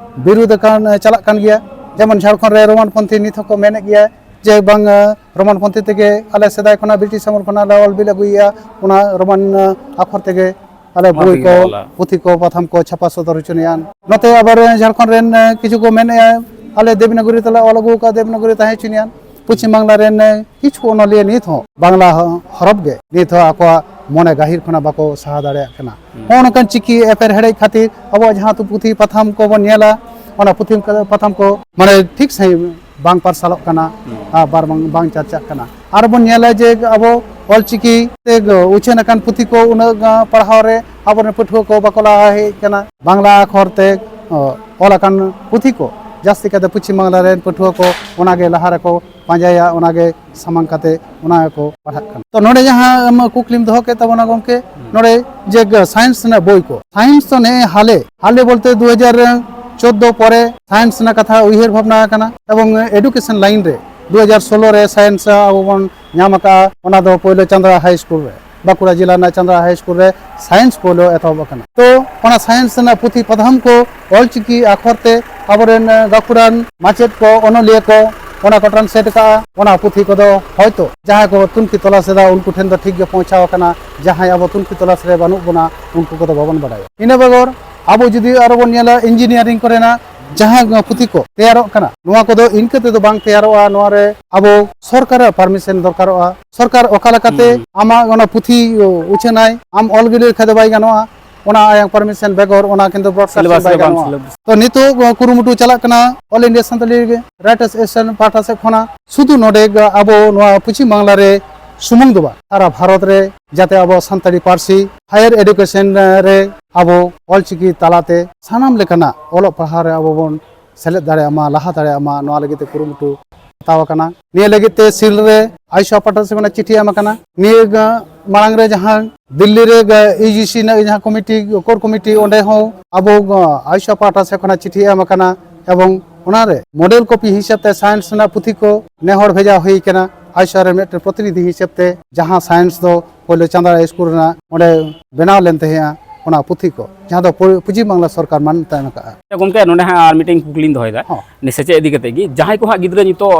ᱵᱤᱨᱩᱫᱷ ᱟᱠᱟᱱ, ᱪᱟᱞᱟᱜ ᱠᱟᱱ ᱜᱮᱭᱟ᱾ ᱡᱮᱢᱚᱱ ᱡᱷᱟᱲᱠᱷᱚᱸᱰ ᱨᱮ ᱨᱳᱢᱟᱱ ᱯᱚᱱᱛᱷᱤ ᱱᱤᱛ ᱦᱚᱸᱠᱚ ᱢᱮᱱᱮᱫ ᱜᱮᱭᱟ ᱡᱮ ᱵᱟᱝ, ᱨᱳᱢᱟᱱ ᱯᱚᱱᱛᱷᱤ ᱛᱮᱜᱮ ᱟᱞᱮ ᱥᱮᱫᱟᱭ ᱠᱷᱚᱱᱟᱜ ᱵᱨᱤᱴᱤᱥ ᱟᱢᱚᱞ ᱠᱷᱚᱱᱟᱜ ᱞᱮ ᱚᱞ ᱵᱤᱞ ᱟᱹᱜᱩᱭᱮᱫᱼᱟ, ᱚᱱᱟ ᱨᱳᱢᱟᱱ ᱟᱠᱷᱚᱨ ᱛᱮᱜᱮ ᱟᱞᱮ ᱚᱱᱟ ᱵᱳᱭ ᱛᱮᱜᱮ ᱠᱚ, ᱚᱞᱟ᱾ ᱯᱩᱛᱷᱤ ᱠᱚ, ᱯᱟᱛᱷᱟᱢ ᱠᱚ ᱪᱷᱟᱯᱟ ᱥᱚᱫᱚᱨ ᱦᱚᱪᱚ ᱱᱤᱭᱟᱱ᱾ ᱱᱚᱛᱮ ᱟᱵᱟᱨ ᱡᱷᱟᱲᱠᱷᱚᱸᱰ ᱨᱮᱱ ᱠᱤᱪᱷᱩ ᱠᱚ ᱢᱮᱱᱮᱫᱼᱟ, ᱟᱞᱮ ᱫᱮᱵᱽᱱᱟᱜᱚᱨᱤ ᱛᱮᱞᱮ ᱚᱞ ᱟᱹᱜᱩ ᱟᱠᱟᱫᱼᱟ, ᱫᱮᱵᱽᱱᱟᱜᱚᱨᱤ ᱛᱟᱦᱮᱸ ᱦᱚᱪᱚ ᱱᱤᱭᱟᱱ᱾ ᱯᱚᱪᱷᱤᱢ ᱵᱟᱝᱞᱟ ᱨᱮᱱ ᱠᱤᱪᱷᱩ ᱚᱱᱚᱞᱤᱭᱟᱹ ᱱᱤᱛ ᱦᱚᱸ ᱵᱟᱝᱞᱟ ᱦᱚᱨᱚᱯ ᱜᱮ ᱱᱤᱛ ᱦᱚᱸ ᱟᱠᱚᱣᱟᱜ ᱢᱚᱱᱮ ᱜᱟᱹᱦᱤᱨ ᱠᱷᱚᱱᱟᱜ ᱵᱟᱠᱚ ᱥᱟᱦᱟ ᱫᱟᱲᱮᱭᱟᱜ ᱠᱟᱱᱟ᱾ ᱦᱩᱸ᱾ ᱱᱚᱜᱼᱚ ᱱᱚᱝᱠᱟᱱ ᱪᱤᱠᱤ ᱮᱯᱮᱨ ᱦᱮᱲᱮᱡ ᱠᱷᱟᱹᱛᱤᱨ ᱟᱵᱚᱣᱟᱜ ᱡᱟᱦᱟᱸ ᱛᱩ-, ᱯᱩᱛᱷᱤ ᱯᱟᱛᱷᱟᱢ ᱠᱚᱵᱚᱱ ᱧᱮᱞᱟ, ᱚᱱᱟ ᱯᱩᱛᱷᱤ ᱯᱟᱛᱷᱟᱢ ᱠᱚ ᱢᱟᱱᱮ ᱴᱷᱤᱠ ᱥᱟᱺᱦᱤᱡ ᱵᱟᱝ ᱯᱟᱨᱥᱟᱞᱚᱜ ᱠᱟᱱᱟ᱾ ᱦᱩᱸ᱾ ᱟᱨ ᱵᱟᱨ ᱵᱟᱝ, ᱵᱟᱝ ᱪᱟᱨᱪᱟᱜ ᱠᱟᱱᱟ᱾ ᱟᱨ ᱵᱚᱱ ᱧᱮᱞᱟ ᱡᱮ ᱟᱵᱚ ᱚᱞᱪᱤᱠᱤ ᱛᱮ ᱩᱪᱷᱟᱹᱱ ᱟᱠᱟᱱ ᱯᱩᱛᱷᱤ ᱠᱚ ᱩᱱᱟᱹᱜ, ᱟᱸ, ᱯᱟᱲᱦᱟᱣ ᱨᱮ ᱟᱵᱚᱨᱮᱱ ᱯᱟᱹᱴᱷᱩᱣᱟᱹ ᱠᱚ ᱵᱟᱠᱚ ᱞᱟᱦᱟ ᱦᱮᱡ ᱠᱟᱱᱟ᱾ ᱵᱟᱝᱞᱟ ᱟᱠᱷᱚᱨ ᱛᱮ, ᱚ, ᱚᱞ ᱟᱠᱟᱱ ᱯᱩᱛᱷᱤ ᱠᱚ ᱡᱟᱹᱥᱛᱤ ᱠᱟᱛᱮ ᱯᱚᱪᱷᱤᱢ ᱵᱟᱝᱞᱟ ᱨᱮᱱ ᱯᱟᱹᱴᱷᱩᱣᱟᱹ ᱠᱚ ᱚᱱᱟᱜᱮ ᱞᱟᱦᱟ ᱨᱮᱠᱚ ᱯᱟᱸᱡᱟᱭᱟ, ᱚᱱᱟᱜᱮ ᱥᱟᱢᱟᱝ ᱠᱟᱛᱮ ᱚᱱᱟ ᱜᱮᱠᱚ ᱯᱟᱲᱦᱟᱜ ᱠᱟᱱᱟ᱾ ᱛᱚ ᱱᱚᱰᱮ ᱡᱟᱦᱟᱸ ᱟᱢ ᱠᱩᱠᱞᱤᱢ ᱫᱚᱦᱚ ᱠᱮᱫ ᱛᱟᱵᱚᱱᱟ ᱜᱚᱢᱠᱮ, ᱦᱩᱸ᱾ ᱱᱚᱰᱮ ᱡᱮ ᱥᱟᱭᱮᱱᱥ ᱨᱮᱱᱟᱜ ᱵᱳᱭ ᱠᱚ, ᱥᱟᱭᱮᱱᱥ ᱫᱚ ᱱᱮᱜᱼᱮ ᱦᱟᱞᱮ, ᱦᱟᱞᱮ ᱵᱚᱞᱛᱮ ᱫᱩ ᱦᱟᱡᱟᱨ ᱪᱳᱫᱫᱳ ᱯᱚᱨᱮ ᱥᱟᱭᱮᱱᱥ ᱨᱮᱱᱟᱜ ᱠᱟᱛᱷᱟ ᱩᱭᱦᱟᱹᱨ ᱵᱷᱟᱵᱽᱱᱟ ᱟᱠᱟᱱᱟ᱾ ᱮᱵᱚᱝ ᱮᱰᱩᱠᱮᱥᱚᱱ ᱞᱟᱭᱤᱱ ᱨᱮ ᱫᱩ ᱦᱟᱡᱟᱨ ᱥᱳᱞᱳ ᱨᱮ ᱥᱟᱭᱮᱱᱥ ᱟᱵᱚ ᱵᱚᱱ ᱧᱟᱢ ᱟᱠᱟᱫᱼᱟ, ᱚᱱᱟ ᱫᱚ ᱯᱳᱭᱞᱳ ᱪᱟᱸᱫᱽᱲᱟ ᱦᱟᱭ ᱥᱠᱩᱞ ᱨᱮ, ᱵᱟᱸᱠᱩᱲᱟ ᱡᱮᱞᱟ ᱨᱮᱱᱟᱜ ᱪᱟᱸᱫᱽᱲᱟ ᱦᱟᱭ ᱥᱠᱩᱞ ᱨᱮ ᱥᱟᱭᱮᱱᱥ ᱯᱳᱭᱞᱳ ᱮᱛᱚᱦᱚᱵ ᱟᱠᱟᱱᱟ᱾ ᱛᱚ ᱚᱱᱟ ᱥᱟᱭᱮᱱᱥ ᱨᱮᱱᱟᱜ ᱯᱩᱛᱷᱤ ᱯᱟᱛᱷᱟᱢ ᱠᱚ ᱚᱞᱪᱤᱠᱤ ᱟᱠᱷᱚᱨ ᱛᱮ ᱟᱵᱚᱨᱮᱱ, ᱮ, ᱜᱟᱹᱠᱷᱩᱲᱟᱱ ᱢᱟᱪᱮᱫ ᱠᱚ, ᱚᱱᱚᱞᱤᱭᱟᱹ ᱠᱚ ᱚᱱᱟ ᱠᱚ ᱴᱨᱟᱱᱥᱞᱮᱴ ᱟᱠᱟᱫᱼᱟ᱾ ᱚᱱᱟ ᱯᱩᱛᱷᱤ ᱠᱚᱫᱚ ᱦᱚᱭᱛᱳ ᱡᱟᱦᱟᱸᱭ ᱠᱚ ᱛᱩᱱᱠᱷᱤ ᱛᱚᱞᱟᱥ ᱮᱫᱟ ᱩᱱᱠᱩ ᱴᱷᱮᱱ ᱫᱚ ᱴᱷᱤᱠ ᱜᱮ ᱯᱳᱸᱣᱪᱷᱟᱣ ᱟᱠᱟᱱᱟ, ᱡᱟᱦᱟᱸᱭ ᱟᱵᱚ ᱛᱩᱱᱠᱷᱤ ᱛᱚᱞᱟᱥ ᱨᱮ ᱵᱟᱹᱱᱩᱜ ᱵᱚᱱᱟ ᱩᱱᱠᱩ ᱠᱚᱫᱚ ᱵᱟᱵᱚᱱ ᱵᱟᱰᱟᱭᱟ᱾ ᱤᱱᱟᱹ ᱵᱮᱜᱚᱨ ᱟᱵᱚ ᱡᱩᱫᱤ ᱟᱨᱚ ᱵᱚᱱ ᱧᱮᱞᱟ ᱤᱧᱡᱤᱱᱤᱭᱟᱨᱤᱝ ᱠᱚᱨᱮᱱᱟᱜ ᱡᱟᱦᱟᱸ ᱯᱩᱛᱷᱤ ᱠᱚ ᱛᱮᱭᱟᱨᱚᱜ ᱠᱟᱱᱟ, ᱱᱚᱣᱟ ᱠᱚᱫᱚ ᱤᱱᱠᱟᱹ ᱛᱮᱫᱚ ᱵᱟᱝ ᱛᱮᱭᱟᱨᱚᱜᱼᱟ᱾ ᱱᱚᱣᱟ ᱨᱮ ᱟᱵᱚ ᱥᱚᱨᱠᱟᱨᱟᱜ ᱯᱟᱨᱢᱤᱥᱚᱱ ᱫᱚᱨᱠᱟᱨᱚᱜᱼᱟ᱾ ᱥᱚᱨᱠᱟᱨ ᱚᱠᱟ ᱞᱮᱠᱟᱛᱮ ᱦᱩᱸ᱾ ᱟᱢᱟᱜ ᱚᱱᱟ ᱯᱩᱛᱷᱤ ᱩᱪᱷᱟᱹᱱᱟᱭ, ᱟᱢ ᱚᱞ ᱜᱤᱰᱤ ᱞᱮᱠᱷᱟᱡ ᱫᱚ ᱵᱟᱭ ᱜᱟᱱᱚᱜᱼᱟ, ᱚᱱᱟ ᱟᱭᱟᱜ ᱯᱟᱨᱢᱤᱥᱚᱱ ᱵᱮᱜᱚᱨ ᱚᱱᱟ ᱠᱤᱱᱛᱩ ᱵᱨᱚᱰᱠᱟᱥᱴᱤᱝ ᱥᱤᱞᱮᱵᱟᱥ ᱵᱟᱭ ᱨᱮ ᱵᱟᱝ ᱜᱟᱱᱚᱜᱼᱟ᱾ ᱥᱤᱞᱮᱵᱟᱥ᱾ ᱛᱚ ᱱᱤᱛᱚᱜ ᱠᱩᱨᱩᱢᱩᱴᱩ ᱪᱟᱞᱟᱜ ᱠᱟᱱᱟ ᱚᱞ ᱤᱱᱰᱤᱭᱟ ᱥᱟᱱᱛᱟᱲᱤ ᱨᱟᱭᱴᱟᱨᱥ ᱮᱥᱳᱥᱤᱭᱮᱥᱚᱱ ᱯᱟᱦᱴᱟ ᱥᱮᱫ ᱠᱷᱚᱱᱟᱜ, ᱥᱩᱫᱷᱩ ᱱᱚᱰᱮ ᱟᱵᱚ ᱱᱚᱣᱟ ᱯᱚᱪᱷᱤᱢ ᱵᱟᱝᱞᱟ ᱨᱮ ᱥᱩᱢᱩᱝ ᱫᱚ ᱵᱟᱝ, ᱥᱟᱨᱟ ᱵᱷᱟᱨᱚᱛ ᱨᱮ ᱡᱟᱛᱮ ᱟᱵᱚ ᱥᱟᱱᱛᱟᱲᱤ ᱯᱟᱹᱨᱥᱤ ᱦᱟᱭᱟᱨ ᱮᱰᱩᱠᱮᱥᱚᱱ ᱨᱮ ᱟᱵᱚ ᱚᱞᱪᱤᱠᱤ ᱛᱟᱞᱟᱛᱮ ᱥᱟᱱᱟᱢ ᱞᱮᱠᱟᱱᱟᱜ ᱚᱞᱚᱜ ᱯᱟᱲᱦᱟᱣ ᱨᱮ ᱟᱵᱚ ᱵᱚᱱ ᱥᱮᱞᱮᱫ ᱫᱟᱲᱮᱭᱟᱜ ᱢᱟ, ᱞᱟᱦᱟ ᱫᱟᱲᱮᱭᱟᱜ ᱢᱟ, ᱱᱚᱣᱟ ᱞᱟᱹᱜᱤᱫ ᱛᱮ ᱠᱩᱨᱩᱢᱩᱴᱩ ᱦᱟᱛᱟᱣ ᱟᱠᱟᱱᱟ᱾ ᱱᱤᱭᱟᱹ ᱞᱟᱹᱜᱤᱫ ᱛᱮ ᱥᱤᱞ ᱨᱮ ᱟᱭᱩᱥᱟ ᱯᱟᱦᱴᱟ ᱥᱮᱫ ᱠᱷᱚᱱᱟᱜ ᱪᱤᱴᱷᱤ ᱮᱢ ᱟᱠᱟᱱᱟ᱾ ᱱᱤᱭᱟᱹ ᱜᱟ-, ᱢᱟᱲᱟᱝ ᱨᱮ ᱡᱟᱦᱟᱸ ᱫᱤᱞᱞᱤ ᱨᱮ ᱜᱟ-, ᱤᱭᱩᱡᱤᱥᱤ ᱨᱮᱱᱟᱜ ᱡᱟᱦᱟᱸ ᱠᱚᱢᱤᱴᱤ, ᱠᱳᱨ ᱠᱚᱢᱤᱴᱤ, ᱚᱸᱰᱮ ᱦᱚᱸ ᱟᱵᱚ, ᱜᱟ-, ᱟᱭᱩᱥᱟ ᱯᱟᱦᱴᱟ ᱥᱮᱫ ᱠᱷᱚᱱᱟᱜ ᱪᱤᱴᱷᱤ ᱮᱢ ᱟᱠᱟᱱᱟ᱾ ᱮᱵᱚᱝ ᱚᱱᱟᱨᱮ ᱢᱚᱰᱮᱞ ᱠᱚᱯᱤ ᱦᱤᱥᱟᱹᱵ ᱛᱮ ᱥᱟᱭᱮᱱᱥ ᱨᱮᱱᱟᱜ ᱯᱩᱛᱷᱤ ᱠᱚ ᱱᱮᱦᱚᱨ ᱵᱷᱮᱡᱟ ᱦᱩᱭ ᱠᱟᱱᱟ᱾ ᱟᱭᱥᱟᱨ ᱨᱮ ᱢᱤᱫᱴᱮᱱ ᱯᱨᱚᱛᱤᱱᱤᱫᱷᱤ ᱦᱤᱥᱟᱹᱵ ᱛᱮ ᱡᱟᱦᱟᱸ ᱥᱟᱭᱮᱱᱥ ᱫᱚ ᱯᱳᱭᱞᱳ ᱪᱟᱸᱫᱟᱲᱟ ᱥᱠᱩᱞ ᱨᱮᱱᱟᱜ ᱚᱸᱰᱮ ᱵᱮᱱᱟᱣ ᱞᱮᱱ ᱛᱟᱦᱮᱸᱜᱼᱟ ᱚᱱᱟ ᱯᱩᱛᱷᱤ ᱠᱚ, ᱡᱟᱦᱟᱸ ᱫᱚ ᱯᱩ- ᱯᱚᱪᱷᱤᱢ ᱵᱟᱝᱞᱟ ᱥᱚᱨᱠᱟᱨ ᱢᱟᱱᱚᱛ ᱮ ᱮᱢ ᱟᱠᱟᱫᱼᱟ᱾ ᱟᱪᱪᱷᱟ ᱜᱚᱢᱠᱮ, ᱱᱚᱰᱮ ᱦᱟᱸᱜ ᱟᱨ ᱢᱤᱫᱴᱮᱱ ᱠᱩᱠᱞᱤᱧ ᱫᱚᱦᱚᱭᱮᱫᱟ᱾ ᱦᱚᱸ᱾ ᱱᱤᱭᱟᱹ ᱥᱮᱪᱮᱫ ᱤᱫᱤ ᱠᱟᱛᱮ ᱜᱮ, ᱡᱟᱦᱟᱸᱭ ᱠᱚ ᱦᱟᱸᱜ ᱜᱤᱫᱽᱨᱟᱹ ᱱᱤᱛᱚᱜ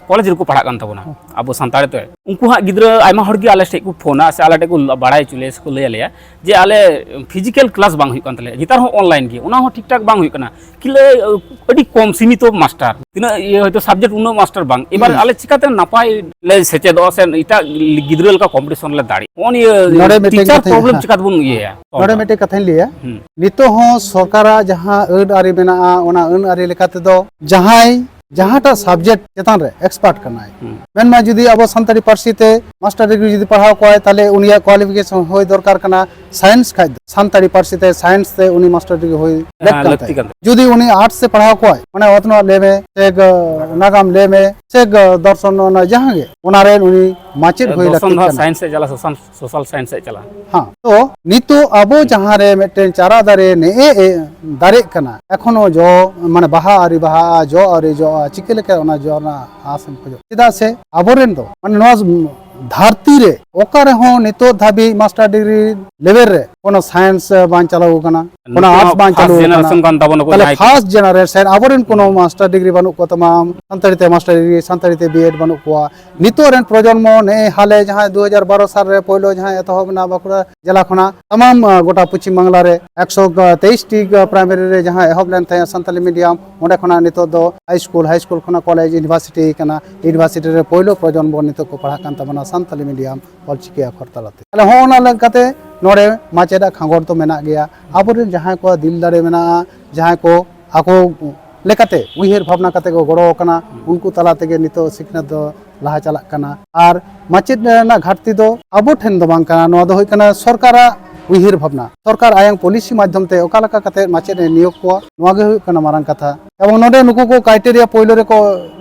ᱠᱚᱞᱮᱡᱽ ᱨᱮᱠᱚ ᱯᱟᱲᱦᱟᱜ ᱠᱟᱱ ᱛᱟᱵᱚᱱᱟ ᱟᱵᱚ ᱥᱟᱱᱛᱟᱲ ᱛᱮ, ᱩᱱᱠᱩ ᱦᱟᱸᱜ ᱜᱤᱫᱽᱨᱟᱹ ᱟᱭᱢᱟ ᱦᱚᱲ ᱜᱮ ᱟᱞᱮ ᱴᱷᱮᱱ ᱠᱚ ᱯᱷᱳᱱᱟ ᱥᱮ ᱟᱞᱮ ᱴᱷᱮᱱ ᱠᱚ ᱵᱟᱲᱟᱭ ᱦᱚᱪᱚ ᱞᱮᱭᱟ ᱥᱮ ᱠᱚ ᱞᱟᱹᱭ ᱟᱞᱮᱭᱟ ᱡᱮ ᱟᱞᱮ ᱯᱷᱤᱡᱤᱠᱮᱞ ᱠᱞᱟᱥ ᱵᱟᱝ ᱦᱩᱭᱩᱜ ᱠᱟᱱ ᱛᱟᱞᱮᱭᱟ, ᱱᱮᱛᱟᱨ ᱦᱚᱸ ᱚᱱᱞᱟᱭᱤᱱ ᱜᱮ, ᱚᱱᱟ ᱦᱚᱸ ᱴᱷᱤᱠ ᱴᱷᱟᱠ ᱵᱟᱝ ᱦᱩᱭᱩᱜ ᱠᱟᱱᱟ᱾ ᱠᱤᱞᱟᱹ ᱟᱹᱰᱤ ᱠᱚᱢ ᱥᱤᱢᱤᱛᱚ ᱢᱟᱥᱴᱟᱨ, ᱛᱤᱱᱟᱹᱜ ᱤᱭᱟᱹ ᱦᱚᱭᱛᱳ ᱥᱟᱵᱡᱮᱠᱴ ᱩᱱᱟᱹᱜ ᱢᱟᱥᱴᱟᱨ ᱵᱟᱝ᱾ ᱮᱵᱟᱨ ᱟᱞᱮ ᱪᱤᱠᱟᱛᱮ ᱱᱟᱯᱟᱭ ᱞᱮ ᱥᱮᱪᱮᱫᱚᱜᱼᱟ ᱥᱮ ᱮᱴᱟᱜ ᱜᱤᱫᱽᱨᱟᱹ ᱞᱮᱠᱟ ᱠᱚᱢᱯᱤᱴᱤᱥᱚᱱ ᱞᱮ ᱫᱟᱲᱮᱭᱟᱜᱼᱟ? ᱱᱚᱜᱼᱚ ᱱᱤᱭᱟᱹ ᱱᱚᱰᱮ ᱢᱤᱫᱴᱮᱱ ᱴᱤᱪᱟᱨ ᱠᱟᱛᱷᱟ, ᱯᱨᱚᱵᱞᱮᱢ ᱦᱮᱸ᱾ ᱪᱤᱠᱟ ᱛᱮᱵᱚᱱ ᱤᱭᱟᱹᱭᱟ? ᱱᱚᱰᱮ ᱢᱤᱫᱴᱮᱱ ᱠᱟᱛᱷᱟᱧ ᱞᱟᱹᱭᱟ, ᱦᱩᱸ᱾ ᱱᱤᱛᱚᱜ ᱦᱚᱸ ᱥᱚᱨᱠᱟᱨᱟᱜ ᱡᱟᱦᱟᱸ ᱟᱹᱱ ᱟᱹᱨᱤ ᱢᱮᱱᱟᱜᱼᱟ, ᱚᱱᱟ ᱟᱹᱱ ᱟᱹᱨᱤ ᱞᱮᱠᱟ ᱛᱮᱫᱚ ᱡᱟᱦᱟᱸᱭ ᱡᱟᱦᱟᱸᱴᱟᱜ ᱥᱟᱵᱡᱮᱠᱴ ᱪᱮᱛᱟᱱ ᱨᱮ ᱮᱠᱥᱯᱟᱨᱴ ᱠᱟᱱᱟᱭ, ᱦᱩᱸ᱾ ᱢᱮᱱᱢᱟ ᱡᱩᱫᱤ ᱟᱵᱚ ᱥᱟᱱᱛᱟᱲᱤ ᱯᱟᱹᱨᱥᱤ ᱛᱮ ᱢᱟᱥᱴᱟᱨ ᱰᱤᱜᱽᱨᱤ ᱡᱩᱫᱤ ᱯᱟᱲᱦᱟᱣ ᱠᱚᱣᱟᱭ, ᱛᱟᱦᱚᱞᱮ ᱩᱱᱤᱭᱟᱜ ᱠᱣᱟᱞᱤᱯᱷᱤᱠᱮᱥᱚᱱ ᱦᱩᱭ ᱫᱚᱨᱠᱟᱨ ᱠᱟᱱᱟ ᱥᱟᱭᱮᱱᱥ ᱠᱷᱟᱡ ᱫᱚ, ᱥᱟᱱᱛᱟᱲᱤ ᱯᱟᱹᱨᱥᱤ ᱛᱮ ᱥᱟᱭᱮᱱᱥ ᱛᱮ ᱩᱱᱤ ᱢᱟᱥᱴᱟᱨ ᱰᱤᱜᱽᱨᱤ ᱦᱩᱭ ᱞᱮᱠ ᱦᱮᱸ, ᱠᱟᱱ ᱞᱟᱹᱠᱛᱤ ᱛᱟᱭᱟ᱾ ᱠᱟᱱ ᱛᱟᱭᱟ᱾ ᱡᱩᱫᱤ ᱩᱱᱤ ᱟᱨᱴᱥ ᱮ ᱯᱟᱲᱦᱟᱣ ᱠᱚᱣᱟᱭ, ᱚᱱᱟ ᱚᱛᱱᱚᱜ ᱞᱟᱹᱭ ᱢᱮ, ᱥᱮ ᱜ- ᱱᱟᱜᱟᱢ ᱞᱟᱹᱭ ᱢᱮ, ᱥᱮ ᱜ- ᱫᱚᱨᱥᱚᱱ, ᱚᱱᱟ ᱡᱟᱦᱟᱸ ᱜᱮ, ᱚᱱᱟ ᱨᱮᱱ ᱩᱱᱤ ᱢᱟᱪᱮᱫ ᱦᱩᱭ ᱫᱚᱨᱥᱚᱱ ᱞᱟᱹᱠᱛᱤ ᱫᱚ ᱦᱟᱸᱜ ᱠᱟᱱᱟ᱾ ᱥᱟᱭᱮᱱᱥ ᱥᱮᱫ ᱪᱟᱞᱟᱜᱼᱟ, ᱥᱳᱥᱟᱞ ᱥᱳᱥᱟᱞ ᱥᱟᱭᱮᱱᱥ ᱥᱮᱫ ᱪᱟᱞᱟᱜᱼᱟ᱾ ᱦᱮᱸ, ᱛᱚ ᱱᱤᱛᱚᱜ ᱟᱵᱚ ᱡᱟᱦᱟᱸ ᱨᱮ ᱢᱤᱫᱴᱮᱱ ᱪᱟᱨᱟ ᱫᱟᱨᱮ ᱱᱮᱜᱼᱮ ᱮ ᱫᱟᱨᱮᱜ ᱠᱟᱱᱟ, ᱮᱠᱷᱚᱱᱳ ᱡᱚ, ᱢᱟᱱᱮ ᱵᱟᱦᱟ ᱟᱹᱣᱨᱤ ᱵᱟᱦᱟᱜᱼᱟ, ᱡᱚ ᱟᱹᱣᱨᱤ ᱡᱚᱜᱼᱟ, ᱪᱤᱠᱟᱹ ᱞᱮᱠᱟ ᱚᱱᱟ ᱡᱚ ᱨᱮᱱᱟᱜ ᱟᱸᱥ ᱮᱢ ᱠᱷᱚᱡᱚᱜ? ᱪᱮᱫᱟᱜ ᱥᱮ ᱟᱵᱚᱨᱮᱱ ᱫᱚ, ᱢᱟᱱᱮ ᱱᱚᱣᱟ ᱫᱷᱟᱹᱨᱛᱤ ᱨᱮ ᱚᱠᱟ ᱨᱮᱦᱚᱸ ᱱᱤᱛᱚᱜ ᱫᱷᱟᱹᱵᱤᱡ ᱢᱟᱥᱴᱟᱨ ᱰᱤᱜᱽᱨᱤ ᱞᱮᱵᱮᱞ ᱨᱮ ᱠᱳᱱᱳ ᱥᱟᱭᱮᱱᱥ ᱵᱟᱝ ᱪᱟᱞᱟᱣ ᱟᱠᱟᱱᱟ, ᱠᱳᱱᱳ ᱱᱩᱠᱩ ᱟᱨᱴᱥ ᱢᱟ ᱵᱟᱝ ᱯᱷᱟᱥᱴ ᱪᱟᱞᱟᱣ ᱟᱠᱟᱱᱟ᱾ ᱡᱮᱱᱟᱨᱮᱥᱚᱱ ᱠᱟᱱ ᱛᱟᱵᱚᱱᱟ ᱠᱚ ᱛᱟᱦᱞᱮ ᱡᱟᱦᱟᱸᱭ ᱠᱚ᱾ ᱯᱷᱟᱥᱴ ᱡᱮᱱᱟᱨᱮᱥᱚᱱ ᱟᱵᱚᱨᱮᱱ ᱠᱳᱱᱳ ᱢᱟᱥᱴᱟᱨ ᱰᱤᱜᱽᱨᱤ ᱵᱟᱹᱱᱩᱜ ᱠᱚ ᱛᱟᱢᱟ, ᱥᱟᱱᱛᱟᱲᱤ ᱛᱮ ᱢᱟᱥᱴᱟᱨ ᱰᱤᱜᱽᱨᱤ, ᱥᱟᱱᱛᱟᱲᱤ ᱛᱮ ᱵᱤᱭᱮᱰ ᱵᱟᱹᱱᱩᱜ ᱠᱚᱣᱟ᱾ ᱱᱤᱛᱚᱜ ᱨᱮᱱ ᱯᱨᱚᱡᱚᱱᱢᱚ ᱱᱮᱜᱼᱮ ᱦᱟᱞᱮ ᱡᱟᱦᱟᱸᱭ ᱫᱩ ᱦᱟᱡᱟᱨ ᱵᱟᱨᱚ ᱥᱟᱞ ᱨᱮ ᱯᱳᱭᱞᱳ ᱡᱟᱦᱟᱸᱭ ᱮᱛᱚᱦᱚᱵ ᱮᱱᱟ ᱵᱟᱸᱠᱩᱲᱟ ᱡᱮᱞᱟ ᱠᱷᱚᱱᱟᱜ, ᱛᱟᱢᱟᱢ ᱟᱸ, ᱜᱚᱴᱟ ᱯᱚᱪᱷᱤᱢ ᱵᱟᱝᱞᱟ ᱨᱮ ᱮᱠᱥᱚ ᱛᱮᱭᱤᱥ ᱴᱤ ᱯᱨᱟᱭᱢᱟᱨᱤ ᱨᱮ ᱡᱟᱦᱟᱸ ᱮᱦᱚᱵ ᱞᱮᱱ ᱛᱟᱦᱮᱸᱫ ᱥᱟᱱᱛᱟᱞᱤ ᱢᱤᱰᱤᱭᱟᱢ, ᱚᱸᱰᱮ ᱠᱷᱚᱱᱟᱜ ᱱᱤᱛᱚᱜ ᱫᱚ ᱦᱟᱭ ᱥᱠᱩᱞ, ᱦᱟᱭ ᱥᱠᱩᱞ ᱠᱷᱚᱱᱟᱜ ᱠᱚᱞᱮᱡᱽ, ᱤᱭᱩᱱᱤᱵᱷᱟᱨᱥᱤᱴᱤ ᱠᱟᱱᱟ, ᱤᱭᱩᱱᱤᱵᱷᱟᱨᱥᱤᱴᱤ ᱨᱮ ᱯᱳᱭᱞᱳ ᱯᱨᱚᱡᱚᱱᱢᱚ ᱱᱤᱛᱚᱜ ᱠᱚ ᱯᱟᱲᱦᱟᱜ ᱠᱟᱱ ᱛᱟᱵᱚᱱᱟ ᱥᱟᱱᱛᱟᱞᱤ ᱢᱤᱰᱤᱭᱟᱢ ᱚᱞᱪᱤᱠᱤ ᱟᱠᱷᱚᱨ ᱛᱟᱞᱟᱛᱮ᱾ ᱛᱟᱦᱞᱮ ᱦᱚᱸᱜᱼᱚ ᱱᱟ ᱞᱮᱠᱟᱛᱮ ᱱᱚᱰᱮ ᱢᱟᱪᱮᱫᱟᱜ ᱠᱷᱟᱸᱜᱚᱨ ᱫᱚ ᱢᱮᱱᱟᱜ ᱜᱮᱭᱟ᱾ ᱟᱵᱚᱨᱮᱱ ᱡᱟᱦᱟᱸᱭ ᱠᱚᱣᱟᱜ ᱫᱤᱞ ᱫᱟᱲᱮ ᱢᱮᱱᱟᱜᱼᱟ, ᱡᱟᱦᱟᱸᱭ ᱠᱚ ᱟᱠᱚ ᱞᱮᱠᱟᱛᱮ ᱩᱭᱦᱟᱹᱨ ᱵᱷᱟᱵᱽᱱᱟ ᱠᱟᱛᱮ ᱠᱚ ᱜᱚᱲᱚ ᱟᱠᱟᱱᱟ, ᱩᱱᱠᱩ ᱛᱟᱞᱟ ᱛᱮᱜᱮ ᱱᱤᱛᱚᱜ ᱥᱤᱠᱷᱱᱟᱹᱛ ᱫᱚ ᱞᱟᱦᱟ ᱪᱟᱞᱟᱜ ᱠᱟᱱᱟ᱾ ᱟᱨ ᱢᱟᱪᱮᱫ ᱨᱮᱱᱟᱜ ᱜᱷᱟᱴᱛᱤ ᱫᱚ ᱟᱵᱚ ᱴᱷᱮᱱ ᱫᱚ ᱵᱟᱝ ᱠᱟᱱᱟ, ᱱᱚᱣᱟ ᱫᱚ ᱦᱩᱭᱩᱜ ᱠᱟᱱᱟ ᱥᱚᱨᱠᱟᱨᱟᱜ ᱩᱭᱦᱟᱹᱨ ᱵᱷᱟᱵᱽᱱᱟ᱾ ᱥᱚᱨᱠᱟᱨ ᱟᱭᱟᱝ ᱯᱚᱞᱤᱥᱤ ᱢᱟᱫᱽᱫᱷᱚᱢ ᱛᱮ ᱚᱠᱟ ᱞᱮᱠᱟ ᱠᱟᱛᱮ ᱢᱟᱪᱮᱫ ᱮ ᱱᱤᱭᱳᱜᱽ ᱠᱚᱣᱟ, ᱱᱚᱣᱟ ᱜᱮ ᱦᱩᱭᱩᱜ ᱠᱟᱱᱟ ᱢᱟᱨᱟᱝ ᱠᱟᱛᱷᱟ᱾ ᱮᱵᱚᱝ ᱱᱚᱰᱮ ᱱᱩᱠᱩ ᱠᱚ ᱠᱨᱟᱭᱴᱮᱨᱤᱭᱟ ᱯᱳᱭᱞᱳ ᱨᱮᱠᱚ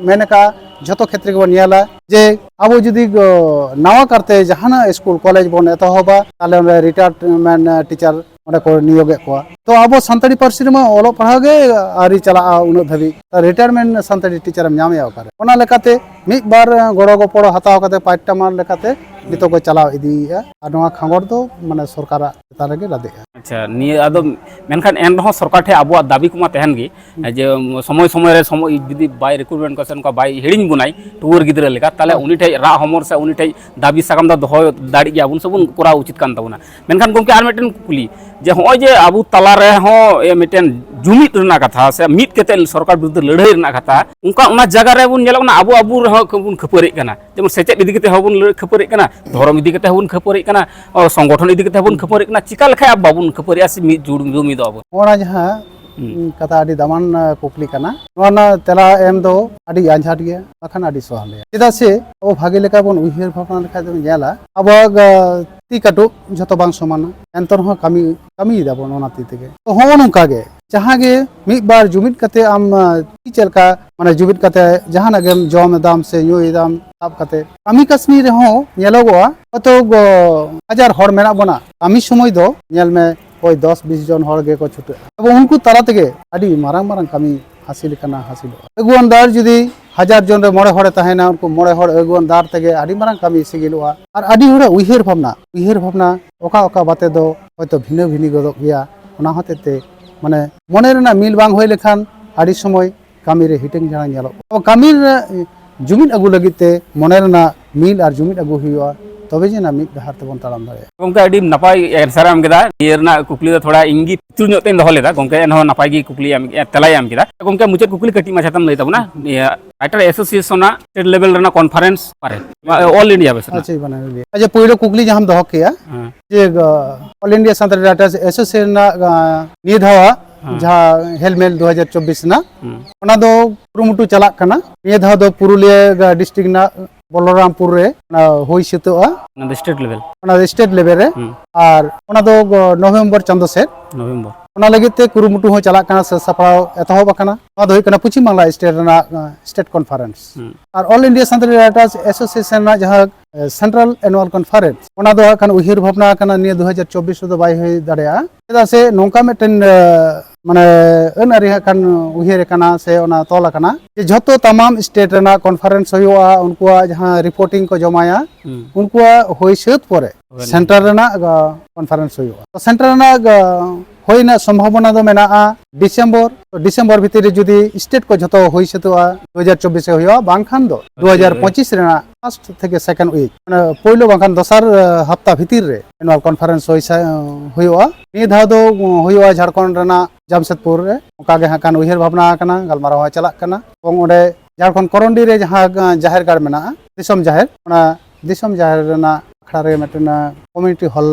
ᱢᱮᱱ ᱟᱠᱟᱫᱼᱟ, ᱡᱷᱚᱛᱚ ᱠᱷᱮᱛᱨᱮ ᱜᱮᱵᱚᱱ ᱧᱮᱞᱟ ᱡᱮ ᱟᱵᱚ ᱡᱩᱫᱤ, ᱜᱚ, ᱱᱟᱣᱟ ᱠᱟᱨᱛᱮ ᱡᱟᱦᱟᱱᱟᱜ ᱥᱠᱩᱞ ᱠᱚᱞᱮᱡᱽ ᱵᱚᱱ ᱮᱛᱚᱦᱚᱵᱟ, ᱛᱟᱦᱞᱮ ᱚᱸᱰᱮ ᱨᱤᱴᱟᱭᱟᱨᱢᱮᱱᱴ ᱴᱤᱪᱟᱨ ᱚᱸᱰᱮ ᱠᱚ ᱱᱤᱭᱳᱜᱮᱫ ᱠᱚᱣᱟ᱾ ᱛᱚ ᱟᱵᱚ ᱥᱟᱱᱛᱟᱲᱤ ᱯᱟᱹᱨᱥᱤ ᱨᱮᱢᱟ ᱚᱞᱚᱜ ᱯᱟᱲᱦᱟᱣ ᱜᱮ ᱟᱹᱣᱨᱤ ᱪᱟᱞᱟᱜᱼᱟ ᱩᱱᱟᱹᱜ ᱫᱷᱟᱹᱵᱤᱡ, ᱨᱤᱴᱟᱭᱟᱨᱢᱮᱱᱴ ᱥᱟᱱᱛᱟᱲᱤ ᱴᱤᱪᱟᱨᱮᱢ ᱧᱟᱢᱮᱭᱟ ᱚᱠᱟᱨᱮ? ᱚᱱᱟ ᱞᱮᱠᱟᱛᱮ ᱢᱤᱫ ᱵᱟᱨ ᱜᱚᱲᱚ ᱜᱚᱯᱚᱲᱚ ᱦᱟᱛᱟᱣ ᱠᱟᱛᱮ ᱯᱟᱸᱪ ᱴᱟᱢᱟᱨ ᱞᱮᱠᱟᱛᱮ ᱱᱤᱛᱚᱜ ᱠᱚ ᱪᱟᱞᱟᱣ ᱤᱫᱤᱭᱮᱫᱼᱟ᱾ ᱟᱨ ᱱᱚᱣᱟ ᱠᱷᱟᱸᱜᱚᱲ ᱫᱚ ᱢᱟᱱᱮ ᱥᱚᱨᱠᱟᱨᱟᱜ ᱪᱮᱛᱟᱱ ᱨᱮᱜᱮ ᱞᱟᱫᱮᱜᱼᱟ᱾ ᱟᱪᱪᱷᱟ, ᱱᱤᱭᱟᱹ ᱟᱫᱚ ᱢᱮᱱᱠᱷᱟᱱ ᱮᱱ ᱨᱮᱦᱚᱸ ᱥᱚᱨᱠᱟᱨ ᱴᱷᱮᱱ ᱟᱵᱚᱣᱟᱜ ᱫᱟᱹᱵᱤ ᱠᱚᱢᱟ ᱛᱟᱦᱮᱱ ᱜᱮ, ᱡᱮ ᱥᱚᱢᱚᱭ ᱥᱚᱢᱚᱭ ᱨᱮ ᱥᱚᱢᱚᱭ ᱡᱩᱫᱤ ᱵᱟᱭ ᱨᱤᱠᱨᱩᱴᱢᱮᱱᱴ ᱠᱚᱣᱟ ᱥᱮ ᱱᱚᱝᱠᱟ ᱵᱟᱭ ᱦᱤᱲᱤᱧ ᱵᱚᱱᱟᱭ ᱴᱩᱣᱟᱹᱨ ᱜᱤᱫᱽᱨᱟᱹ ᱞᱮᱠᱟ, ᱛᱟᱦᱚᱞᱮ ᱩᱱᱤ ᱴᱷᱮᱡ ᱨᱟᱜ ᱦᱚᱢᱚᱨ ᱥᱮ ᱩᱱᱤ ᱴᱷᱮᱡ ᱫᱟᱹᱵᱤ ᱥᱟᱠᱟᱢ ᱫᱚ ᱫᱚᱦᱚ ᱫᱟᱲᱮᱜ ᱜᱮᱭᱟ ᱵᱚᱱ ᱥᱮ ᱵᱚᱱ ᱠᱚᱨᱟᱣ ᱩᱪᱤᱛ ᱠᱟᱱ ᱛᱟᱵᱚᱱᱟ᱾ ᱢᱮᱱᱠᱷᱟᱱ ᱜᱚᱢᱠᱮ, ᱟᱨ ᱢᱤᱫᱴᱮᱱ ᱠᱩᱠᱞᱤ, ᱡᱮ ᱦᱚᱸᱜᱼᱚᱭ ᱡᱮ ᱟᱵᱚ ᱛᱟᱞᱟ ᱨᱮᱦᱚᱸ ᱮ ᱢᱤᱫᱴᱮᱱ ᱡᱩᱢᱤᱫ ᱨᱮᱱᱟᱜ ᱠᱟᱛᱷᱟ ᱥᱮ ᱢᱤᱫ ᱠᱟᱛᱮ ᱥᱚᱨᱠᱟᱨ ᱵᱤᱨᱩᱫᱷ ᱞᱟᱹᱲᱦᱟᱹᱭ ᱨᱮᱱᱟᱜ ᱠᱟᱛᱷᱟ, ᱚᱱᱠᱟ ᱚᱱᱟ ᱡᱟᱭᱜᱟ ᱨᱮᱵᱚᱱ ᱧᱮᱞᱚᱜ ᱠᱟᱱᱟ ᱟᱵᱚ ᱟᱵᱚ ᱨᱮᱦᱚᱸ ᱵᱚᱱ ᱠᱷᱟᱹᱯᱟᱹᱨᱤᱜ ᱠᱟᱱᱟ᱾ ᱡᱮᱢᱚᱱ ᱥᱮᱪᱮᱫ ᱤᱫᱤ ᱠᱟᱛᱮ ᱦᱚᱸᱵᱚᱱ ᱞᱟᱹᱲ-, ᱠᱷᱟᱹᱯᱟᱹᱨᱤᱜ ᱠᱟᱱᱟ, ᱫᱷᱚᱨᱚᱢ ᱤᱫᱤ ᱠᱟᱛᱮ ᱦᱚᱸᱵᱚᱱ ᱠᱷᱟᱹᱯᱟᱹᱨᱤᱜ ᱠᱟᱱᱟ, ᱚ, ᱥᱚᱝᱜᱚᱴᱷᱚᱱ ᱤᱫᱤ ᱠᱟᱛᱮ ᱦᱚᱸᱵᱚᱱ ᱠᱷᱟᱹᱯᱟᱹᱨᱤᱜ ᱠᱟᱱᱟ᱾ ᱪᱤᱠᱟ ᱞᱮᱠᱷᱟᱡ ᱟᱵᱚ ᱵᱟᱵᱚᱱ ᱠᱷᱟᱹᱯᱟᱹᱨᱤᱜᱼᱟ ᱥᱮ ᱢᱤᱫ ᱡᱩᱲ ᱡᱩᱢᱤᱫᱚᱜᱼᱟ ᱵᱚᱱ? ᱚᱱᱟ ᱡᱟᱦᱟᱸ ᱦᱩᱸ᱾ ᱠᱟᱛᱷᱟ ᱟᱹᱰᱤ ᱫᱟᱢᱟᱱ, ᱟ, ᱠᱩᱠᱞᱤ ᱠᱟᱱᱟ᱾ ᱱᱚᱣᱟ ᱨᱮᱱᱟᱜ ᱛᱮᱞᱟ ᱮᱢ ᱫᱚ ᱟᱹᱰᱤ ᱟᱸᱡᱷᱟᱴ ᱜᱮᱭᱟ, ᱵᱟᱠᱷᱟᱱ ᱟᱹᱰᱤ ᱥᱚᱦᱞᱮᱭᱟ᱾ ᱪᱮᱫᱟᱜ ᱥᱮ ᱟᱵᱚ ᱵᱷᱟᱜᱮ ᱞᱮᱠᱟ ᱵᱚᱱ ᱩᱭᱦᱟᱹᱨ ᱵᱷᱟᱵᱽᱱᱟ ᱞᱮᱠᱷᱟᱡ ᱫᱚᱵᱚᱱ ᱧᱮᱞᱟ, ᱟᱵᱚᱣᱟᱜ, ᱟ, ᱛᱤ ᱠᱟᱹᱴᱩᱵ ᱡᱷᱚᱛᱚ ᱵᱟᱝ ᱥᱚᱢᱟᱱᱟ, ᱮᱱᱛᱮ ᱨᱮᱦᱚᱸ ᱠᱟᱹᱢᱤ, ᱠᱟᱹᱢᱤᱭᱮᱫᱟ ᱵᱚᱱ ᱚᱱᱟ ᱛᱤ ᱛᱮᱜᱮ᱾ ᱛᱚ ᱦᱚᱸᱜᱼᱚ ᱱᱚᱝᱠᱟ ᱜᱮ ᱡᱟᱦᱟᱸ ᱜᱮ ᱢᱤᱫ ᱵᱟᱨ ᱡᱩᱢᱤᱫ ᱠᱟᱛᱮ ᱟᱢ, ᱟ, ᱪᱮᱫ ᱞᱮᱠᱟ ᱢᱟᱱᱮ ᱡᱩᱢᱤᱫ ᱠᱟᱛᱮ ᱡᱟᱦᱟᱱᱟᱜ ᱜᱮᱢ ᱡᱚᱢ ᱮᱫᱟᱢ ᱥᱮ ᱧᱩᱭ ᱮᱫᱟᱢ ᱥᱟᱵ ᱠᱟᱛᱮ ᱠᱟᱹᱢᱤ ᱠᱟᱹᱥᱱᱤ ᱨᱮᱦᱚᱸ ᱧᱮᱞᱚᱜᱚᱜᱼᱟ, ᱦᱚᱭᱛᱳ ᱜᱚ-, ᱦᱟᱡᱟᱨ ᱦᱚᱲ ᱢᱮᱱᱟᱜ ᱵᱚᱱᱟ, ᱠᱟᱹᱢᱤ ᱥᱚᱢᱚᱭ ᱫᱚ ᱧᱮᱞ ᱢᱮ ᱳᱭ ᱫᱚᱥ ᱵᱤᱥ ᱡᱚᱱ ᱦᱚᱲ ᱜᱮᱠᱚ ᱪᱷᱩᱴᱟᱹᱜᱼᱟ᱾ ᱟᱵᱚ ᱩᱱᱠᱩ ᱛᱟᱞᱟ ᱛᱮᱜᱮ ᱟᱹᱰᱤ ᱢᱟᱨᱟᱝ ᱢᱟᱨᱟᱝ ᱠᱟᱹᱢᱤ ᱦᱟᱹᱥᱤᱞ ᱠᱟᱱᱟ, ᱦᱟᱹᱥᱤᱞᱚᱜᱼᱟ᱾ ᱟᱹᱜᱩᱣᱟᱱ ᱫᱟᱨ ᱡᱩᱫᱤ ᱦᱟᱡᱟᱨ ᱡᱚᱱ ᱨᱮ ᱢᱚᱬᱮ ᱦᱚᱲᱮ ᱛᱟᱦᱮᱱᱟ, ᱩᱱᱠᱩ ᱢᱚᱬᱮ ᱦᱚᱲ ᱟᱹᱜᱩᱣᱟᱱ ᱫᱟᱨ ᱛᱮᱜᱮ ᱟᱹᱰᱤ ᱢᱟᱨᱟᱝ ᱠᱟᱹᱢᱤ ᱥᱤᱜᱤᱞᱚᱜᱼᱟ᱾ ᱟᱨ ᱟᱹᱰᱤ ᱦᱚᱲᱟᱜ ᱩᱭᱦᱟᱹᱨ ᱵᱷᱟᱵᱽᱱᱟ, ᱩᱭᱦᱟᱹᱨ ᱵᱷᱟᱵᱽᱱᱟ ᱚᱠᱟ ᱚᱠᱟ ᱵᱟᱛᱮ ᱫᱚ ᱦᱚᱭᱛᱳ ᱵᱷᱤᱱᱟᱹ ᱵᱷᱤᱱᱤ ᱜᱚᱫᱚᱜ ᱜᱮᱭᱟ᱾ ᱚᱱᱟ ᱦᱚᱛᱮᱡ ᱛᱮ ᱢᱟᱱᱮ ᱢᱚᱱᱮ ᱨᱮᱱᱟᱜ ᱢᱤᱞ ᱵᱟᱝ ᱦᱩᱭ ᱞᱮᱠᱷᱟᱱ ᱟᱹᱰᱤ ᱥᱚᱢᱚᱭ ᱠᱟᱹᱢᱤ ᱨᱮ ᱦᱤᱴᱟᱹᱝ ᱡᱷᱟᱲᱟᱝ ᱧᱮᱞᱚᱜ ᱠᱟᱱᱟ᱾ ᱠᱟᱹᱢᱤ ᱨᱮ ᱡᱩᱢᱤᱫ ᱟᱹᱜᱩ ᱞᱟᱹᱜᱤᱫ ᱛᱮ ᱢᱚᱱᱮ ᱨᱮᱱᱟᱜ ᱢᱤᱞ ᱟᱨ ᱡᱩᱢᱤᱫ ᱟᱹᱜᱩ ᱦᱩᱭᱩᱜᱼᱟ, ᱛᱚᱵᱮ ᱡᱮ ᱚᱱᱟ ᱢᱤᱫ ᱰᱟᱦᱟᱨ ᱛᱮᱵᱚᱱ ᱛᱟᱲᱟᱢ ᱫᱟᱲᱮᱭᱟᱜᱼᱟ᱾ ᱜᱚᱢᱠᱮ, ᱟᱹᱰᱤ ᱱᱟᱯᱟᱭ answer ᱮᱢ ᱠᱮᱫᱟ᱾ ᱱᱤᱭᱟᱹ ᱨᱮᱱᱟᱜ ᱠᱩᱠᱞᱤ ᱫᱚ ᱛᱷᱚᱲᱟ ᱤᱧ ᱜᱮ ᱵᱷᱤᱛᱤᱨ ᱧᱚᱜ ᱛᱮᱧ ᱫᱚᱦᱚ ᱞᱮᱫᱟ᱾ ᱜᱚᱢᱠᱮ ᱮᱱᱦᱚᱸ ᱱᱟᱯᱟᱭ ᱜᱮ ᱠᱩᱠᱞᱤ ᱮᱢ, ᱛᱮᱞᱟᱭ ᱮᱢ ᱠᱮᱫᱟ᱾ ᱜᱚᱢᱠᱮ, ᱢᱩᱪᱟᱹᱫ ᱠᱩᱠᱞᱤ ᱠᱟᱹᱴᱤᱡ ᱢᱟᱪᱷᱟ ᱛᱮᱢ ᱞᱟᱹᱭ ᱛᱟᱵᱚᱱᱟ, ᱱᱤᱭᱟᱹ writer association ᱨᱮᱱᱟᱜ state level ᱨᱮᱱᱟᱜ conference ᱚᱠᱟᱨᱮ? All India basis ᱨᱮᱱᱟᱜ? ᱟᱪᱪᱷᱟ, ᱵᱟᱱᱟᱨ ᱜᱮ᱾ ᱟᱪᱪᱷᱟ, ᱯᱳᱭᱞᱳ ᱠᱩᱠᱞᱤ ᱡᱟᱦᱟᱸᱢ ᱫᱚᱦᱚ ᱠᱮᱜᱼᱟ, ᱦᱮᱸ᱾ ᱡᱮ, ᱟᱸ, All India Santali Writers Association ᱨᱮᱱᱟᱜ, ᱟᱸ, ᱱᱤᱭᱟᱹ ᱫᱷᱟᱣᱟᱜ ᱦᱮᱸ᱾ ᱡᱟᱦᱟᱸ ᱦᱮᱞᱢᱮᱞ ᱫᱩ ᱦᱟᱡᱟᱨ ᱪᱚᱵᱵᱤᱥ ᱨᱮᱱᱟᱜ, ᱦᱮᱸ᱾ ᱚᱱᱟ ᱫᱚ ᱠᱩᱨᱩᱢᱩᱴᱩ ᱪᱟᱞᱟᱜ ᱠᱟᱱᱟ᱾ ᱱᱤᱭᱟᱹ ᱫᱷᱟᱣ ᱫᱚ ᱯᱩᱨᱩᱞᱤᱭᱟᱹ, ᱟᱸ, district ᱨᱮᱱᱟᱜ ᱵᱚᱞᱚᱨᱟᱢᱯᱩᱨ ᱨᱮ, ᱚᱱᱟ ᱦᱩᱭ ᱥᱟᱹᱛᱟᱹᱜᱼᱟ᱾ ᱚᱱᱟ ᱫᱚ state level? ᱚᱱᱟ ᱫᱚ state level ᱨᱮ᱾ ᱦᱮᱸ᱾ ᱟᱨ ᱚᱱᱟ ᱫᱚ, ᱟᱸ, November ᱪᱟᱸᱫᱚ ᱥᱮᱫ᱾ November᱾ ᱚᱱᱟ ᱞᱟᱹᱜᱤᱫ ᱛᱮ ᱠᱩᱨᱩᱢᱩᱴᱩ ᱦᱚᱸ ᱪᱟᱞᱟᱜ ᱠᱟᱱᱟ ᱥᱮ ᱥᱟᱯᱲᱟᱣ ᱮᱛᱚᱦᱚᱵ ᱟᱠᱟᱱᱟ᱾ ᱱᱚᱣᱟ ᱫᱚ ᱦᱩᱭᱩᱜ ᱠᱟᱱᱟ ᱯᱚᱪᱷᱤᱢ ᱵᱟᱝᱞᱟ ᱥᱴᱮᱴ ᱨᱮᱱᱟᱜ ᱥᱴᱮᱴ ᱠᱚᱱᱯᱷᱟᱨᱮᱱᱥ᱾ ᱟᱨ All India Santali Writers Association ᱨᱮᱱᱟᱜ ᱡᱟᱦᱟᱸ ᱥᱮᱱᱴᱨᱟᱞ ᱮᱱᱩᱣᱟᱞ ᱠᱚᱱᱯᱷᱟᱨᱮᱱᱥ, ᱚᱱᱟ ᱫᱚ ᱦᱟᱸᱜ ᱠᱷᱟᱱ ᱩᱭᱦᱟᱹᱨ ᱵᱷᱟᱵᱽᱱᱟ ᱟᱠᱟᱱᱟ ᱱᱤᱭᱟᱹ ᱫᱩ ᱦᱟᱡᱟᱨ ᱪᱚᱵᱵᱤᱥ ᱨᱮᱫᱚ ᱵᱟᱭ ᱦᱩᱭ ᱫᱟᱲᱮᱭᱟᱜᱼᱟ᱾ ᱪᱮᱫᱟᱜ ᱥᱮ ᱱᱚᱝᱠᱟ ᱢᱤᱫᱴᱮᱱ ᱢᱟᱱᱮ ᱟᱹᱱ ᱟᱹᱨᱤ ᱦᱟᱸᱜ ᱠᱷᱟᱱ ᱩᱭᱦᱟᱹᱨ ᱟᱠᱟᱱᱟ ᱥᱮ ᱚᱱᱟ ᱛᱚᱞ ᱟᱠᱟᱱᱟ ᱡᱮ ᱡᱷᱚᱛᱚ ᱛᱟᱢᱟᱢ ᱥᱴᱮᱴ ᱨᱮᱱᱟᱜ ᱠᱚᱱᱯᱷᱟᱨᱮᱱᱥ ᱦᱩᱭᱩᱜᱼᱟ, ᱩᱱᱠᱩᱣᱟᱜ ᱡᱟᱦᱟᱸ ᱨᱤᱯᱳᱨᱴᱤᱝ ᱠᱚ ᱡᱚᱢᱟᱭᱟ, ᱩᱱᱠᱩᱣᱟᱜ ᱦᱩᱭ ᱥᱟᱹᱛ ᱯᱚᱨᱮ ᱥᱮᱱᱴᱟᱨ ᱨᱮᱱᱟᱜ ᱠᱚᱱᱯᱷᱟᱨᱮᱱᱥ ᱦᱩᱭᱩᱜᱼᱟ᱾ ᱛᱚ ᱥᱮᱱᱴᱟᱨ ᱨᱮᱱᱟᱜ ᱦᱩᱭ ᱨᱮᱱᱟᱜ ᱥᱚᱢᱵᱷᱟᱵᱚᱱᱟ ᱫᱚ ᱢᱮᱱᱟᱜᱼᱟ ᱰᱤᱥᱮᱢᱵᱚᱨ᱾ ᱛᱚ ᱰᱤᱥᱮᱢᱵᱚᱨ ᱵᱷᱤᱛᱤᱨ ᱨᱮ ᱡᱩᱫᱤ ᱥᱴᱮᱴ ᱠᱚ ᱡᱷᱚᱛᱚ ᱦᱩᱭ ᱥᱟᱹᱛᱚᱜᱼᱟ, ᱫᱩ ᱦᱟᱡᱟᱨ ᱪᱚᱵᱵᱤᱥ ᱨᱮ ᱦᱩᱭᱩᱜᱼᱟ, ᱵᱟᱝᱠᱷᱟᱱ ᱫᱚ ᱫᱩ ᱦᱟᱡᱟᱨ ᱯᱚᱸᱪᱤᱥ ᱨᱮᱱᱟᱜ ᱯᱷᱟᱨᱥᱴ ᱛᱷᱮᱠᱮ ᱥᱮᱠᱮᱱᱰ ᱩᱭᱤᱠ, ᱢᱟᱱᱮ ᱯᱳᱭᱞᱳ ᱵᱟᱝᱠᱷᱟᱱ ᱫᱚᱥᱟᱨ ᱦᱟᱯᱛᱟ ᱵᱷᱤᱛᱤᱨ ᱨᱮ ᱮᱱᱩᱣᱟᱞ ᱠᱚᱱᱯᱷᱟᱨᱮᱱᱥ ᱦᱩᱭ ᱥᱟ-, ᱦᱩᱭᱩᱜᱼᱟ᱾ ᱱᱤᱭᱟᱹ ᱫᱷᱟᱣ ᱫᱚ ᱦᱩᱭᱩᱜᱼᱟ ᱡᱷᱟᱲᱠᱷᱚᱸᱰ ᱨᱮᱱᱟᱜ ᱡᱟᱢᱥᱮᱫᱽᱯᱩᱨ ᱨᱮ᱾ ᱚᱱᱠᱟ ᱜᱮ ᱦᱟᱸᱜ ᱠᱷᱟᱱ ᱩᱭᱦᱟᱹᱨ ᱵᱷᱟᱵᱽᱱᱟ ᱟᱠᱟᱱᱟ, ᱜᱟᱞᱢᱟᱨᱟᱣ ᱦᱚᱸ ᱪᱟᱞᱟᱜ ᱠᱟᱱᱟ᱾ ᱮᱵᱚᱝ ᱚᱸᱰᱮ ᱡᱷᱟᱲᱠᱷᱚᱸᱰ ᱠᱚᱨᱚᱱᱰᱤ ᱨᱮ ᱡᱟᱦᱟᱸ ᱡᱟᱦᱮᱨ ᱜᱟᱲ ᱢᱮᱱᱟᱜᱼᱟ, ᱫᱤᱥᱚᱢ ᱡᱟᱦᱮᱨ, ᱚᱱᱟ ᱫᱤᱥᱚᱢ ᱡᱟᱦᱮᱨ ᱨᱮᱱᱟᱜ ᱟᱠᱷᱲᱟ ᱨᱮ ᱢᱤᱫᱴᱮᱱ ᱠᱚᱢᱤᱭᱩᱱᱤᱴᱤ ᱦᱚᱞ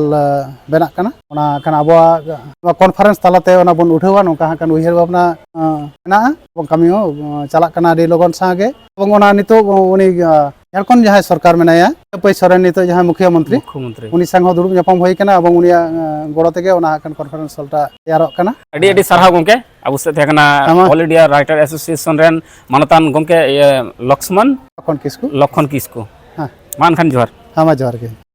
ᱵᱮᱱᱟᱜ ᱠᱟᱱᱟ᱾ ᱚᱱᱟ ᱠᱷᱟᱱ ᱟᱵᱚᱣᱟᱜ ᱱᱚᱣᱟ ᱠᱚᱱᱯᱷᱟᱨᱮᱱᱥ ᱛᱟᱞᱟᱛᱮ ᱚᱱᱟ ᱵᱚᱱ ᱩᱴᱷᱟᱹᱣᱟ, ᱱᱚᱝᱠᱟ ᱦᱟᱸᱜ ᱠᱷᱟᱱ ᱩᱭᱦᱟᱹᱨ ᱵᱷᱟᱵᱽᱱᱟ ᱢᱮᱱᱟᱜᱼᱟ᱾ ᱮᱵᱚᱝ ᱠᱟᱹᱢᱤ ᱦᱚᱸ ᱪᱟᱞᱟᱜ ᱠᱟᱱᱟ ᱟᱹᱰᱤ ᱞᱚᱜᱚᱱ ᱥᱟᱶ ᱜᱮ᱾ ᱮᱵᱚᱝ ᱚᱱᱟ ᱱᱤᱛᱚᱜ ᱩᱱᱤ ᱡᱷᱟᱲᱠᱷᱚᱸᱰ ᱡᱟᱦᱟᱸᱭ ᱥᱚᱨᱠᱟᱨ ᱢᱮᱱᱟᱭᱟ, ᱪᱟᱹᱯᱟᱹᱭ ᱥᱚᱨᱮᱱ, ᱱᱤᱛᱚᱜ ᱡᱟᱦᱟᱸᱭ ᱢᱩᱠᱷᱤᱭᱟᱹ ᱢᱚᱱᱛᱨᱤ, ᱢᱩᱠᱷᱭᱚᱢᱚᱱᱛᱨᱤ᱾ ᱩᱱᱤ ᱥᱟᱝ ᱦᱚᱸ ᱫᱩᱲᱩᱵ ᱧᱟᱯᱟᱢ ᱦᱩᱭ ᱠᱟᱱᱟ ᱮᱵᱚᱝ ᱩᱱᱤᱭᱟᱜ ᱜᱚᱲᱚ ᱛᱮᱜᱮ ᱚᱱᱟ ᱦᱟᱸᱜ ᱠᱷᱟᱱ ᱠᱚᱱᱯᱷᱟᱨᱮᱱᱥ ᱦᱚᱞᱴᱟ ᱛᱮᱭᱟᱨᱚᱜ ᱠᱟᱱᱟ᱾ ᱟᱹᱰᱤ ᱟᱹᱰᱤ ᱥᱟᱨᱦᱟᱣ ᱜᱚᱢᱠᱮ᱾ ᱟᱵᱚ ᱥᱮᱫ ᱛᱟᱦᱮᱸ ᱠᱟᱱᱟ ᱟᱢᱟᱜ ᱚᱞ ᱤᱱᱰᱤᱭᱟ ᱨᱟᱭᱴᱟᱨ ᱮᱥᱳᱥᱤᱭᱮᱥᱚᱱ ᱨᱮᱱ ᱢᱟᱱᱚᱛᱟᱱ ᱜᱚᱢᱠᱮ, ᱤᱭᱟᱹ, ᱞᱚᱠᱥᱢᱚᱱ ᱞᱚᱠᱷᱚᱱ ᱠᱤᱥᱠᱩ᱾ ᱞᱚᱠᱷᱚᱱ ᱠᱤᱥᱠᱩ᱾ ᱦᱮᱸ᱾ ᱢᱟ ᱮᱱᱠᱷᱟᱱ ᱡᱚᱦᱟᱨ᱾ ᱦᱮᱸ, ᱢᱟ ᱡᱚᱦᱟᱨ ᱜᱮ᱾